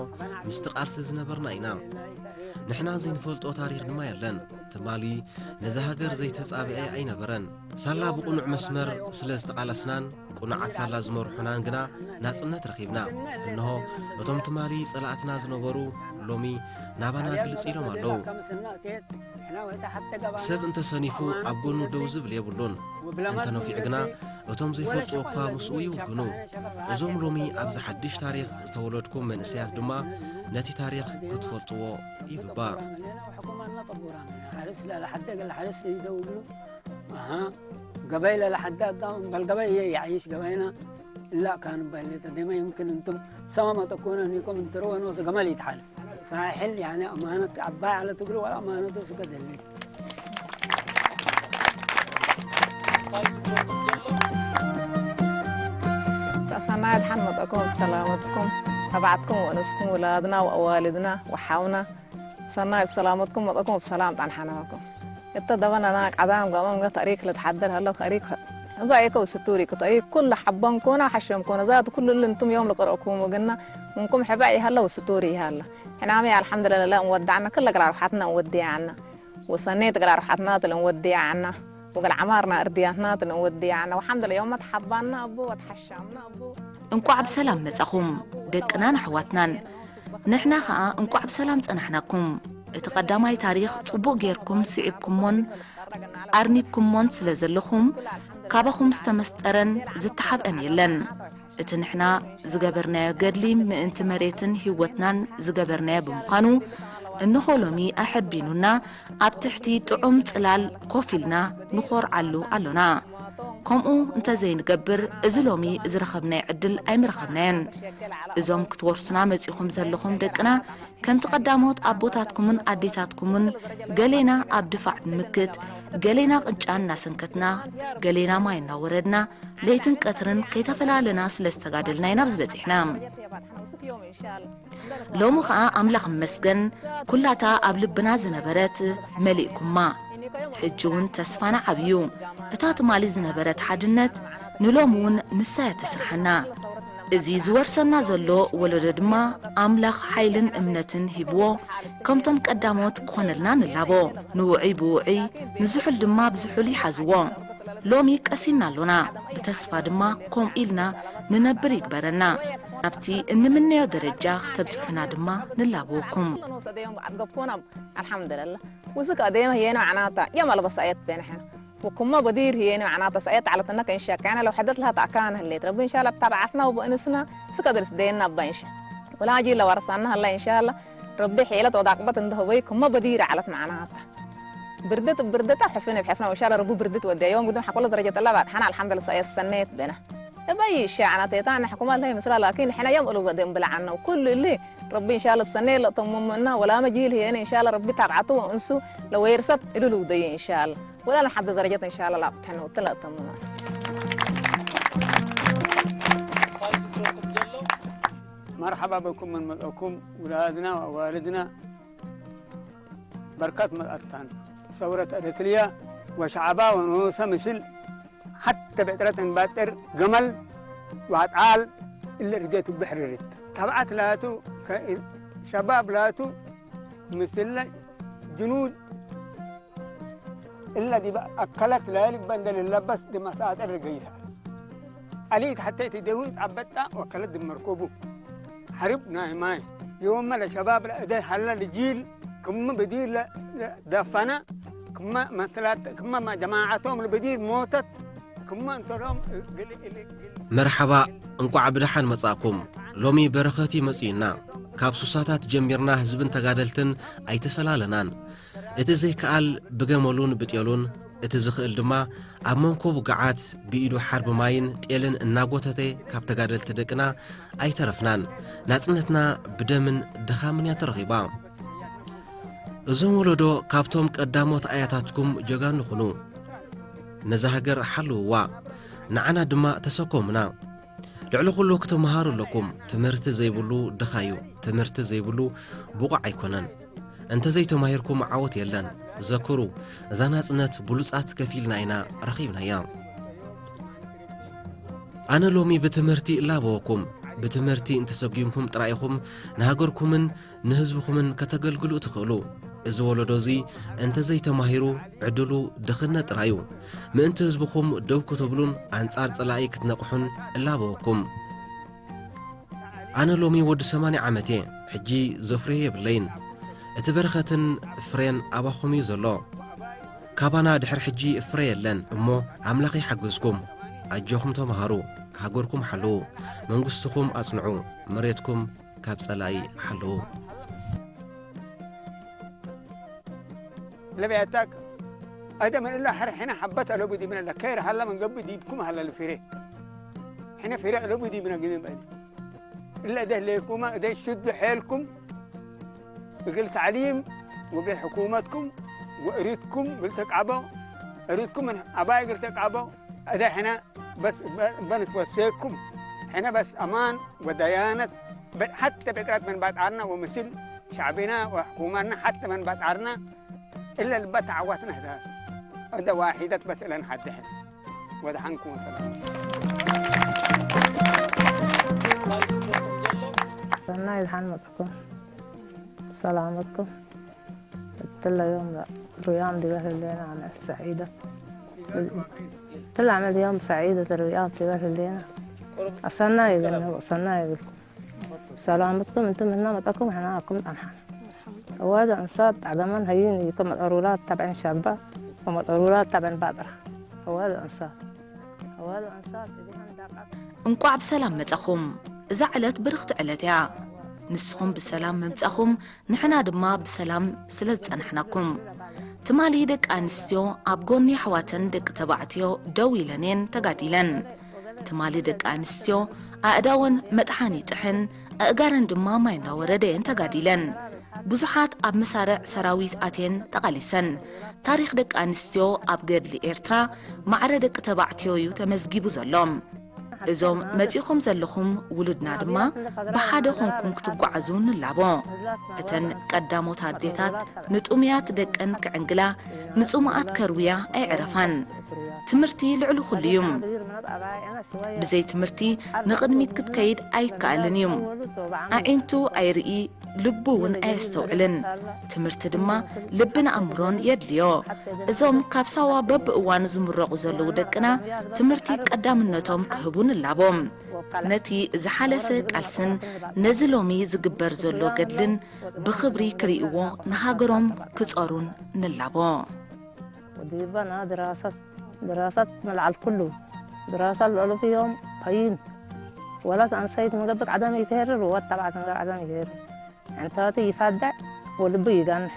ምስቲ ቃልሲ ዝነበርና ኢና። ንሕና ዘይንፈልጦ ታሪኽ ድማ የለን። ትማሊ ነዛ ሃገር ዘይተጻብአ ኣይነበረን። ሳላ ብቕኑዕ መስመር ስለ ዝተቓለስናን ቅኑዓት ሳላ ዝመርሑናን ግና ናጽነት ረኺብና። እንሆ እቶም ትማሊ ጸላእትና ዝነበሩ ሎሚ ናባና ግልጽ ኢሎም ኣለዉ። ሰብ እንተሰኒፉ ኣብ ጎኑ ደው ዝብል የብሉን። እንተነፊዑ ግና እቶም ዘይፈልጥዎ እኳ ምስኡ ይውግኑ። እዞም ሎሚ ኣብዚ ሓድሽ ታሪኽ ዝተወለድኩም መንእሰያት ድማ ነቲ ታሪኽ ክትፈልጥዎ ይግባእ። حكومة نطبورا حارس لا لحد قال حارس يدور له. أها. قبيلة لحد قدام بل قبيلة يعيش قبيلة. لا كان بيلة ديما يمكن أنتم سما ما تكون أنكم أنتروا أنه قمل يتحل. ساحل يعني أمانة عباية على تقول ولا أمانة سكت اللي. ሰናይ ድሓን መጠኩም ብሰላመትኩም ተባዕትኩም ወንስኩም ውላድና ወኣዋልድና ወሓውና ሰናይ ብሰላመትኩም መጠኩም ብሰላም ጣንሓናኩም እተ ደበናና ቀዳም ገመም ገ ተሪክ ለተሓደር ሃለው ከሪክ እባይከ ውስቱሪክ ተሪክ ኩሉ ሓቦም ኮነ ሓሸም ኮነ ዛት ኩሉ ልንቱም ዮም ለቀረእኩም ወግና እንኩም ሕባይ ይሃለ ውስቱሪ ይሃለ ሕናሚ ኣልሓምዱሊላህ እንወዳዕና ክለ ግራ ርሓትና እንወዲያና ወሰኔት ግራ ርሓትና ትለ እንወዲያና ወገል ዓማርና እርድያትና ትለ እንወዲያና ወሓምዱሊላህ ዮም መትሓባና ኣቦ ወትሓሻምና ኣቦ እንቋዕ ብሰላም መጻኹም ደቅናን ኣሕዋትናን። ንሕና ኸኣ እንቋዕ ብሰላም ጸናሕናኩም። እቲ ቀዳማይ ታሪኽ ጽቡቕ ጌርኩም ስዒብኩሞን ኣርኒብኩሞን ስለ ዘለኹም ካባኹም ዝተመስጠረን ዝተሓብአን የለን። እቲ ንሕና ዝገበርናዮ ገድሊ ምእንቲ መሬትን ህይወትናን ዝገበርናዮ ብምዃኑ እንሆ ሎሚ ኣሐቢኑና ኣብ ትሕቲ ጥዑም ጽላል ኮፍ ኢልና ንኾርዓሉ ኣሎና። ከምኡ እንተዘይንገብር እዚ ሎሚ ዝረኸብናዮ ዕድል ኣይምረኸብናዮን። እዞም ክትወርሱና መጺኹም ዘለኹም ደቅና ከምቲ ቀዳሞት ኣቦታትኩምን ኣዴታትኩምን ገሌና ኣብ ድፋዕ ንምክት፣ ገሌና ቅጫ እናሰንከትና፣ ገሌና ማይ እናወረድና፣ ለይትን ቀትርን ከይተፈላለና ስለ ዝተጋደልና ኢና ኣብዚ በጺሕና። ሎሚ ኸኣ ኣምላኽ ይመስገን ኩላታ ኣብ ልብና ዝነበረት መሊእኩማ። ሕጂ እውን ተስፋና ዓብዩ። እታ ትማሊ ዝነበረት ሓድነት ንሎሚ እውን ንሳ እያ ተስርሓና። እዚ ዝወርሰና ዘሎ ወለዶ ድማ ኣምላኽ ሓይልን እምነትን ሂብዎ ከምቶም ቀዳሞት ክኾነልና ንላቦ። ንውዑይ ብውዑይ ንዝሑል ድማ ብዝሑል ይሓዝዎ። ሎሚ ቀሲና ኣሎና ብተስፋ ድማ ከምኡ ኢልና ንነብር ይግበረና። ናብቲ እንምነዮ ደረጃ ክተብጽሑና ድማ ንላበወኩም። ኣልሓምዱልላ ውስክ ኣደየመ የነ ማዕናታ የም ኣልበሳየት በንሐ وكما بدير هي يعني معناتها سعيت على تنك إن شاء كان لو حدث لها تأكان هليت ربي إن شاء الله بتابعتنا وبأنسنا سكدرس دينا بإنش ولا أجي لو ورسنا هلا إن شاء الله ربي حيلة وضاقبة إن هوي كما بدير على معناتها بردت بردت حفنا بحفنا وإن شاء الله ربي بردت ودي يوم قدام حقول درجة الله بعد حنا الحمد لله سعيت سنيت بنا بأي شيء أنا تيتان حكومة لا مثلا لكن حنا يوم قلوب دين بلا عنا وكل اللي ربي إن شاء الله بسنة لا تممنا ولا مجيل هي إن شاء الله ربي تبعته وأنسو لو يرست إلو لو دي إن شاء الله ولا لحد درجة إن شاء الله لا بتحنو تلا تمنا مرحبا بكم من مدعوكم ولادنا ووالدنا بركات مدعتان ثورة أريتريا وشعبا ونوسا مثل حتى بترة باتر جمل وعطال إلا رجيت بحر ريت تبعت لاتو شباب لاتو مثل جنود إلا دي أكلت ليالي بندل اللبس دي مساطر رجيسة عليك حتى تدهوت عبتا وكلت دي مركوبو حرب ناي ماي يوم ما الشباب لا ده هلا الجيل كم بدير لا دفنا كم مثلات كم ما جماعتهم البدير موتت كم انترهم መርሓባ እንቋዕ ብደሓን መጻእኩም። ሎሚ በረኸት እዩ መጺኡና። ካብ ሱሳታት ጀሚርና ህዝብን ተጋደልትን ኣይተፈላለናን። እቲ ዘይከኣል ብገመሉን ብጤሉን፣ እቲ ዝኽእል ድማ ኣብ መንኮቡ ገዓት ብኢዱ ሓርቢ ማይን ጤልን እናጎተተ ካብ ተጋደልቲ ደቅና ኣይተረፍናን። ናጽነትና ብደምን ድኻምን እያ ተረኺባ። እዞም ወለዶ ካብቶም ቀዳሞት ኣያታትኩም ጀጋኑ ኩኑ። ነዛ ሃገር ሓልውዋ፣ ንዓና ድማ ተሰከሙና። ልዕሊ ኩሉ ክትመሃሩ ኣለኩም። ትምህርቲ ዘይብሉ ድኻ እዩ። ትምህርቲ ዘይብሉ ብቑዕ ኣይኮነን። እንተዘይተማሂርኩም ዓወት የለን። ዘክሩ፣ እዛ ናጽነት ብሉጻት ከፊልና ኢና ረኺብናያ። ኣነ ሎሚ ብትምህርቲ እላበወኩም። ብትምህርቲ እንተሰጒምኩም ጥራይ ኢኹም ንሃገርኩምን ንህዝብኹምን ከተገልግሉ ትኽእሉ። እዚ ወለዶ እዚ እንተዘይተማሂሩ ዕድሉ ድኽነት ጥራይ እዩ። ምእንቲ ህዝብኹም ደው ክትብሉን ኣንጻር ጸላኢ ክትነቕሑን እላበወኩም። ኣነ ሎሚ ወዲ ሰማንያ ዓመት እየ። ሕጂ ዘፍርዮ የብለይን። እቲ በረኸትን ፍሬን ኣባኹም እዩ ዘሎ። ካባና ድሕሪ ሕጂ ፍረ የለን እሞ ኣምላኽ ይሓግዝኩም። ኣጆኹም ተማሃሩ፣ ሃገርኩም ሓልዉ፣ መንግስትኹም ኣጽንዑ፣ መሬትኩም ካብ ጸላኢ ሓልዉ። ለበያታክ ኣደመን እላ ሕረ ሕነ ሓበት ኣለቡ ዲብነ ለከይር ሃላ መንገቢ ዲብኩም ሃላ ልፊሬ ሕነ ፊሬ ኣለቡ ዲብነ ግዜ በል እለ እደ ህሌኩማ እደ ሽዱ ሐልኩም እግል ተዕሊም ወግል ሕኩመትኩም ወእሪትኩም ግል ተቃቦ እሪትኩም ኣባይ ግል ተቃቦ እደ ሕነ በስ በንትወሴኩም ሕነ በስ ኣማን ወደያነት حتى بقرات من بعد عرنا ومثل شعبنا وحكومتنا حتى من بعد عرنا إلا البت عوتنا هذا هذا واحدة بس إلى نحد إحنا ودحنكم وسلام ሰናይ ዝሓን መፅኩም ሰላመትኩም እትለዮም ሩያም ድበህልና ዓመት ሰዒደት ትላመት ዮም ሰዒደት ሩያም ትበህልና ኣሰናይ ይዘነቡ ኣሰናይ ይብልኩም ሰላመትኩም እንትን ምና መጠኩም ሕና ኣኩም ጠንሓን እዋዛ እንሳት ጣዕደመን ሀይን ይከመጠሩላት ታብዕን ሸባ ከመጠሩላት ታብዕን ባጥራ እዋዛ እንሳት እዋዛ እንሳት እዚሓን ዳቃት እንቋዕ ብሰላም መጻኹም። እዛ ዕለት ብርኽቲ ዕለት እያ። ንስኹም ብሰላም ምምጻኹም ንሕና ድማ ብሰላም ስለ ዝጸናሕናኩም። ትማሊ ደቂ ኣንስትዮ ኣብ ጎኒ ኣሕዋተን ደቂ ተባዕትዮ ደው ኢለን እየን ተጋዲለን። ትማሊ ደቂ ኣንስትዮ ኣእዳወን መጥሓን ይጥሕን ኣእጋረን ድማ ማይ እናወረደ እየን ተጋዲለን። ብዙሓት ኣብ መሳርዕ ሰራዊት ኣትየን ተቓሊሰን። ታሪኽ ደቂ ኣንስትዮ ኣብ ገድሊ ኤርትራ ማዕረ ደቂ ተባዕትዮ እዩ ተመዝጊቡ ዘሎ። እዞም መጺኹም ዘለኹም ውሉድና ድማ ብሓደ ኾንኩም ክትጓዓዙ ንላቦ። እተን ቀዳሞት ኣዴታት ንጡሙያት ደቀን ክዕንግላ ንጹማኣት ከርውያ ኣይዕረፋን። ትምህርቲ ልዕሊ ኩሉ እዩ። ብዘይ ትምህርቲ ንቕድሚት ክትከይድ ኣይከኣልን እዩ። ኣዒንቱ ኣይርኢ ልቡ እውን ኣየስተውዕልን። ትምህርቲ ድማ ልብን ኣእምሮን የድልዮ። እዞም ካብ ሳዋ በብእዋኑ ዝምረቑ ዘለዉ ደቅና ትምህርቲ ቀዳምነቶም ክህቡ ንላቦም። ነቲ ዝሓለፈ ቃልስን ነዚ ሎሚ ዝግበር ዘሎ ገድልን ብኽብሪ ክርእይዎ ንሃገሮም ክጸሩን ንላቦ። وديبنا دراسة دراسة من على الكل دراسة الألوبيوم هين ولا تنسيت مقبك عدم يتهرر ووات تبعت من عدم يتهرر انت يفدع ولبو يقنح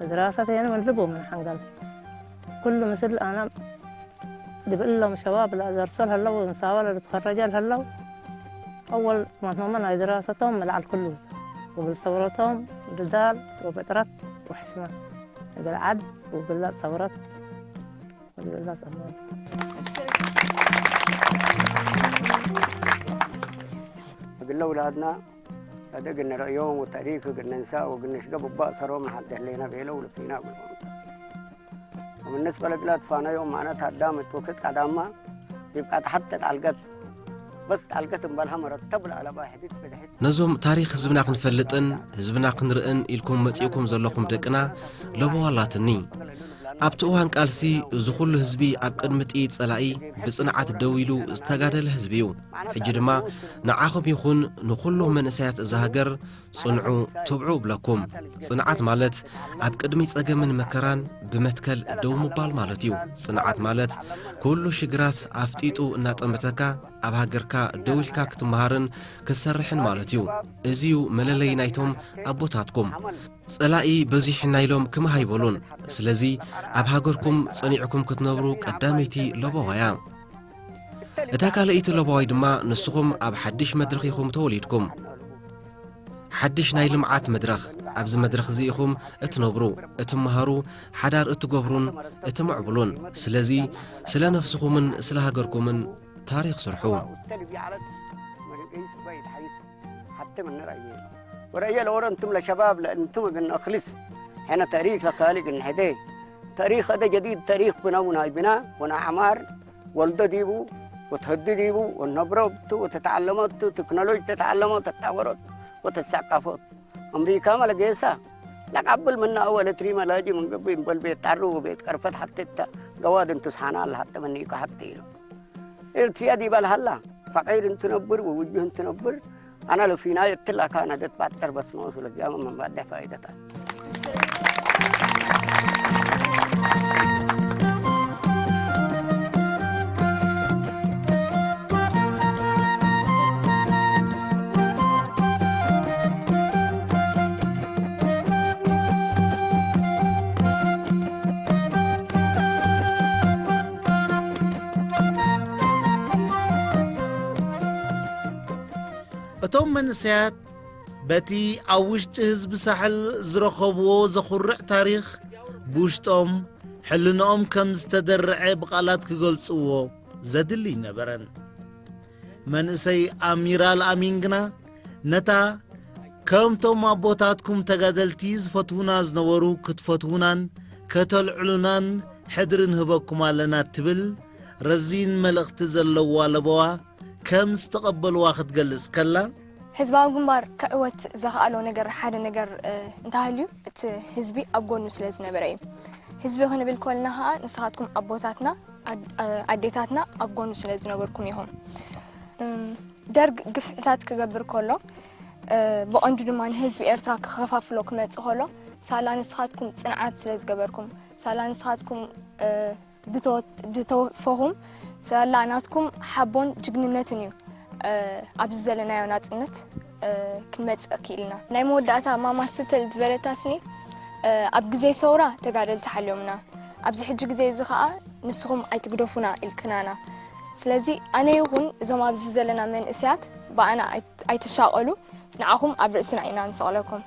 دراسة هنا من لبو من حنقل كل مثل أنا دبقلهم شباب لا درسوا هلو ونساوا لا تخرجوا هلو أول ما هم من دراستهم من على الكل وبالصورتهم بدال وبطرت وحشمة بالعد وبالصورت እግለ ውላድና እደ ግንርእዮም ወታሪክ ግንንሳ ወግንሽገ ብባእ ሰሮም ንሓደህ ሌና ቤለው ልፊና ብልኩም። ወምንስበ ለግላት ፋናዮም ማዕነት ሃዳም እትወክት ቀዳማ ዲብ ቀጥሓት ተጣልገት በስ ጣልገት እምበልሃ መረተብ ለአለባ ሕዲት ብድሕት ነዞም ታሪኽ ህዝብና ክንፈልጥን ህዝብና ክንርእን ኢልኩም መጺእኩም ዘለኹም ደቅና ለበዋ ኣላትኒ። ኣብቲ እዋን ቃልሲ እዚ ኩሉ ህዝቢ ኣብ ቅድሚ ጥይት ጸላኢ ብጽንዓት ደው ኢሉ ዝተጋደለ ህዝቢ እዩ። ሕጂ ድማ ንዓኹም ይኹን ንኹሎም መንእሰያት እዛ ሃገር ጽንዑ፣ ትብዑ እብለኩም። ጽንዓት ማለት ኣብ ቅድሚ ጸገምን መከራን ብመትከል ደው ምባል ማለት እዩ። ጽንዓት ማለት ኩሉ ሽግራት ኣፍጢጡ እናጠመተካ ኣብ ሃገርካ ደው ኢልካ ክትመሃርን ክትሰርሕን ማለት እዩ። እዚ እዩ መለለይ ናይቶም ኣቦታትኩም። ጸላኢ በዚሑና ኢሎም ክምህ ኣይበሉን። ስለዚ ኣብ ሃገርኩም ጸኒዕኩም ክትነብሩ ቀዳመይቲ ለበዋ እያ። እታ ካልኣይቲ ለበዋይ ድማ ንስኹም ኣብ ሓድሽ መድረኽ ኢኹም ተወሊድኩም። ሓድሽ ናይ ልምዓት መድረኽ። ኣብዚ መድረኽ እዚ ኢኹም እትነብሩ፣ እትመሃሩ፣ ሓዳር እትገብሩን እትምዕብሉን። ስለዚ ስለ ነፍስኹምን ስለ ሃገርኩምን ታሪኽ ስርሑ። حتى من رأيي ورأيي لو أنتم لشباب لأنتم قلنا أخلص حين تاريخ لخالق النحدي تاريخ هذا جديد تاريخ بنا وناي بنا ونا عمار ولد ديبو وتهدد يبو والنبرة بتو وتتعلمت تكنولوجيا تتعلمت تتطورت وتتثقفت. أمريكا ملقيسة لقبل منا أول تري ملاجي من قبل بل بيت تعرو وبيت قرفت حتى تا قواد انتو سحانا الله حتى منيكو حتى إلو. إرتيا دي بل هلا فقير انتو نبر ووجه انتو نبر. أنا لو فينا يتلا كان دت باتر بس نوصل الجامعة من بعد فائدة. እቶም መንእሰያት በቲ ኣብ ውሽጢ ህዝቢ ሳሕል ዝረኸብዎ ዘኹርዕ ታሪኽ፣ ብውሽጦም ሕልንኦም ከም ዝተደርዐ ብቓላት ክገልጽዎ ዘድሊ ኣይነበረን። መንእሰይ ኣሚር ኣልኣሚን ግና ነታ ከምቶም ኣቦታትኩም ተጋደልቲ ዝፈትዉና ዝነበሩ ክትፈትዉናን ከተልዕሉናን ሕድሪ ንህበኩም ኣለና ትብል ረዚን መልእኽቲ ዘለዋ ለበዋ ከም ዝተቐበልዋ ክትገልጽ ከላ፣ ህዝባዊ ግንባር ክዕወት ዘኽኣሎ ነገር ሓደ ነገር፣ እ፣ እንተሃልዩ እቲ ህዝቢ ኣብ ጎኑ ስለ ዝነበረ እዩ። ህዝቢ ክንብል ከለና ኸኣ ንስኻትኩም ኣቦታትና፣ ኣድ-፣ እ፣ ኣዴታትና ኣብ ጎኑ ስለ ዝነበርኩም ኢኹም። እም፣ ደርግ ግፍዕታት ክገብር ከሎ፣ እ፣ ብቐንዱ ድማ ንህዝቢ ኤርትራ ክኸፋፍሎ ክመጽእ ከሎ፣ ሳላ ንስኻትኩም ጽንዓት ስለ ዝገበርኩም፣ ሳላ ንስኻትኩም፣ እ፣ ድተወ-፣ ድተወፈኹም፣ ሳላ ናትኩም ሓቦን ጅግንነትን እዩ፣ እ፣ ኣብዚ ዘለናዮ ናጽነት፣ እ፣ ክንመጽእ ክኢልና። ናይ መወዳእታ ማማ ስትል ዝበለታ ስኒ፣ እ፣ ኣብ ግዜ ሰውራ ተጋደልቲ ሓልዮምና፣ ኣብዚ ሕጂ ግዜ እዚ ኸኣ ንስኹም ኣይትግደፉና ኢልክናና። ስለዚ ኣነ ይኹን እዞም ኣብዚ ዘለና መንእሰያት ብኣና ኣይት-፣ ኣይትሻቐሉ፣ ንዓኹም ኣብ ርእስና ኢና ንሰቕለኩም።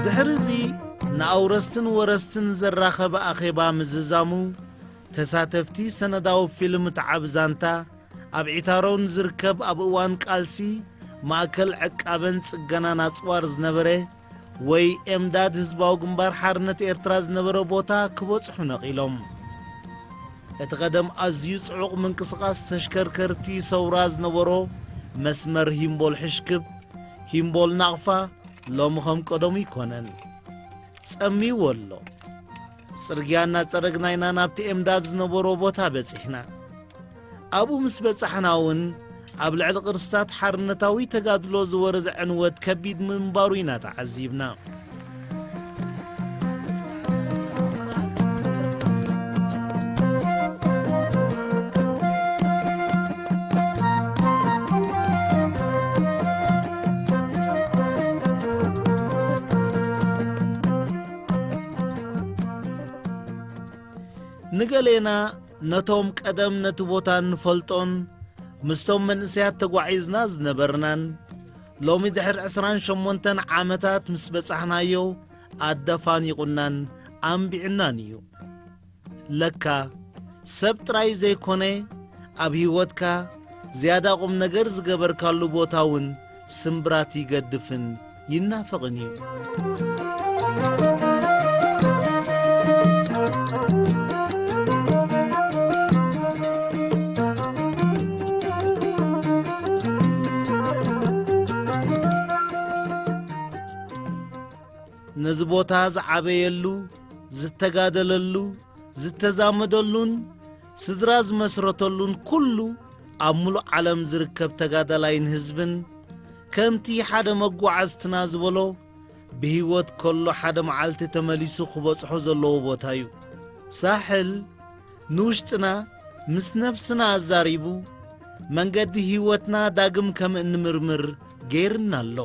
ድሕሪ እዚ ንኣውረስትን ወረስትን ዘራኸበ ኣኼባ ምዝዛሙ፣ ተሳተፍቲ ሰነዳዊ ፊልም ተዓብ ዛንታ ኣብ ዒታሮን ዝርከብ ኣብ እዋን ቃልሲ ማእከል ዕቃበን ጽገናን ኣጽዋር ዝነበረ ወይ ኤምዳድ ህዝባዊ ግንባር ሓርነት ኤርትራ ዝነበረ ቦታ ክበጽሑ ነቒሎም። እቲ ቀደም ኣዝዩ ጽዑቕ ምንቅስቓስ ተሽከርከርቲ ሰውራ ዝነበሮ መስመር ሂምቦል ሕሽክብ፣ ሂምቦል ናቕፋ ሎሚ ከም ቀደሙ ኣይኮነን። ጸሚዎ ኣሎ። ጽርግያ እናጸረግና ኢና ናብቲ ኤምዳድ ዝነበሮ ቦታ በጺሕና። ኣብኡ ምስ በጻሕና እውን ኣብ ልዕሊ ቅርስታት ሓርነታዊ ተጋድሎ ዝወረደ ዕንወት ከቢድ ምንባሩ ኢና ተዓዚብና። ንገሌና ነቶም ቀደም ነቲ ቦታ እንፈልጦን ምስቶም መንእሰያት ተጓዒዝና ዝነበርናን፣ ሎሚ ድሕሪ ዕስራን ሸሞንተን ዓመታት ምስ በጻሕናዮ ኣደፋኒቑናን ኣንቢዑናን እዩ። ለካ ሰብ ጥራይ ዘይኮነ፣ ኣብ ህይወትካ ዝያዳ ቁም ነገር ዝገበርካሉ ቦታ እውን ስምብራት ይገድፍን ይናፈቕን እዩ። ነዚ ቦታ ዝዓበየሉ፣ ዝተጋደለሉ፣ ዝተዛመደሉን ስድራ ዝመስረተሉን ኩሉ ኣብ ምሉእ ዓለም ዝርከብ ተጋዳላይን ህዝብን፣ ከምቲ ሓደ መጓዓዝትና ዝበሎ፣ ብህይወት ከሎ ሓደ መዓልቲ ተመሊሱ ክበጽሖ ዘለዎ ቦታ እዩ። ሳሕል ንውሽጥና ምስ ነብስና ኣዛሪቡ፣ መንገዲ ህይወትና ዳግም ከም እንምርምር ገይርና ኣሎ።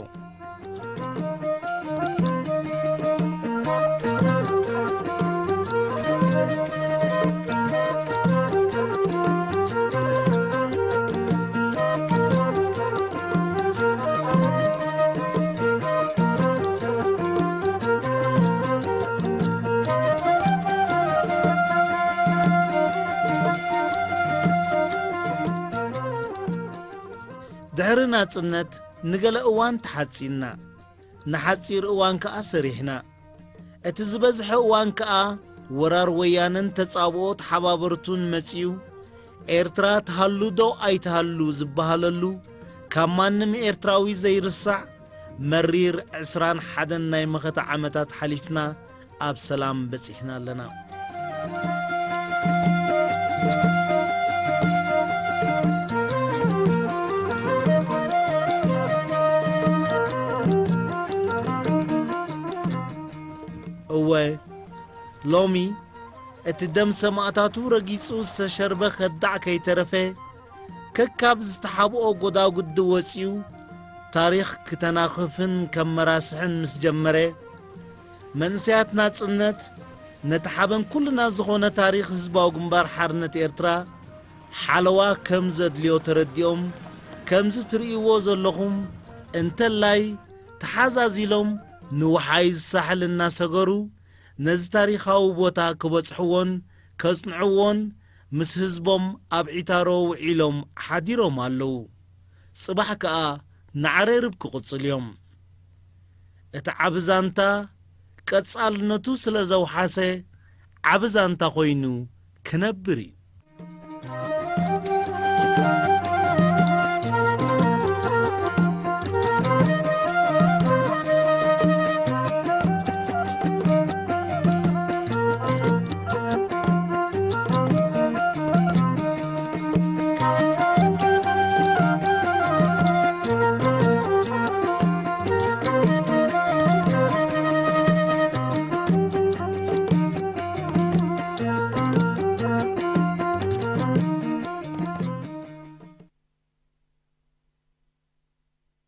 ድሕሪ ናጽነት ንገለ እዋን ተሓጺንና፣ ንሓጺር እዋን ከኣ ሰሪሕና። እቲ ዝበዝሐ እዋን ከኣ ወራር ወያነን ተጻብኦ ተሓባበርቱን መጺኡ፣ ኤርትራ ትሃሉ ዶ ኣይትሃሉ ዝበሃለሉ፣ ካብ ማንም ኤርትራዊ ዘይርሳዕ መሪር ዕስራን ሓደን ናይ መኸተ ዓመታት ሓሊፍና፣ ኣብ ሰላም በጺሕና ኣለና። እወ፣ ሎሚ እቲ ደም ሰማእታቱ ረጊጹ ዝተሸርበ ከዳዕ ከይተረፈ፣ ከካብ ዝተሓብኦ ጎዳጉዲ ወጺኡ፣ ታሪኽ ክተናኽፍን ከመራስሕን ምስ ጀመረ፣ መንእሰያት ናጽነት ነቲ ሓበን ኩልና ዝኾነ ታሪኽ ህዝባዊ ግንባር ሓርነት ኤርትራ ሓለዋ ከም ዘድልዮ ተረዲኦም፣ ከምዚ ትርእይዎ ዘለኹም እንተላይ ተሓዛዚሎም ንውሓይ ዝሳሕል እናሰገሩ፣ ነዚ ታሪኻዊ ቦታ ክበጽሕዎን ከጽንዕዎን ምስ ህዝቦም ኣብ ዒታሮ ውዒሎም ሓዲሮም ኣለዉ። ጽባሕ ከኣ ንዓሬርብ ክቕጽሉ እዮም። እቲ ዓቢ ዛንታ ቀጻልነቱ ስለ ዘውሓሰ፣ ዓቢ ዛንታ ኮይኑ ክነብር እዩ።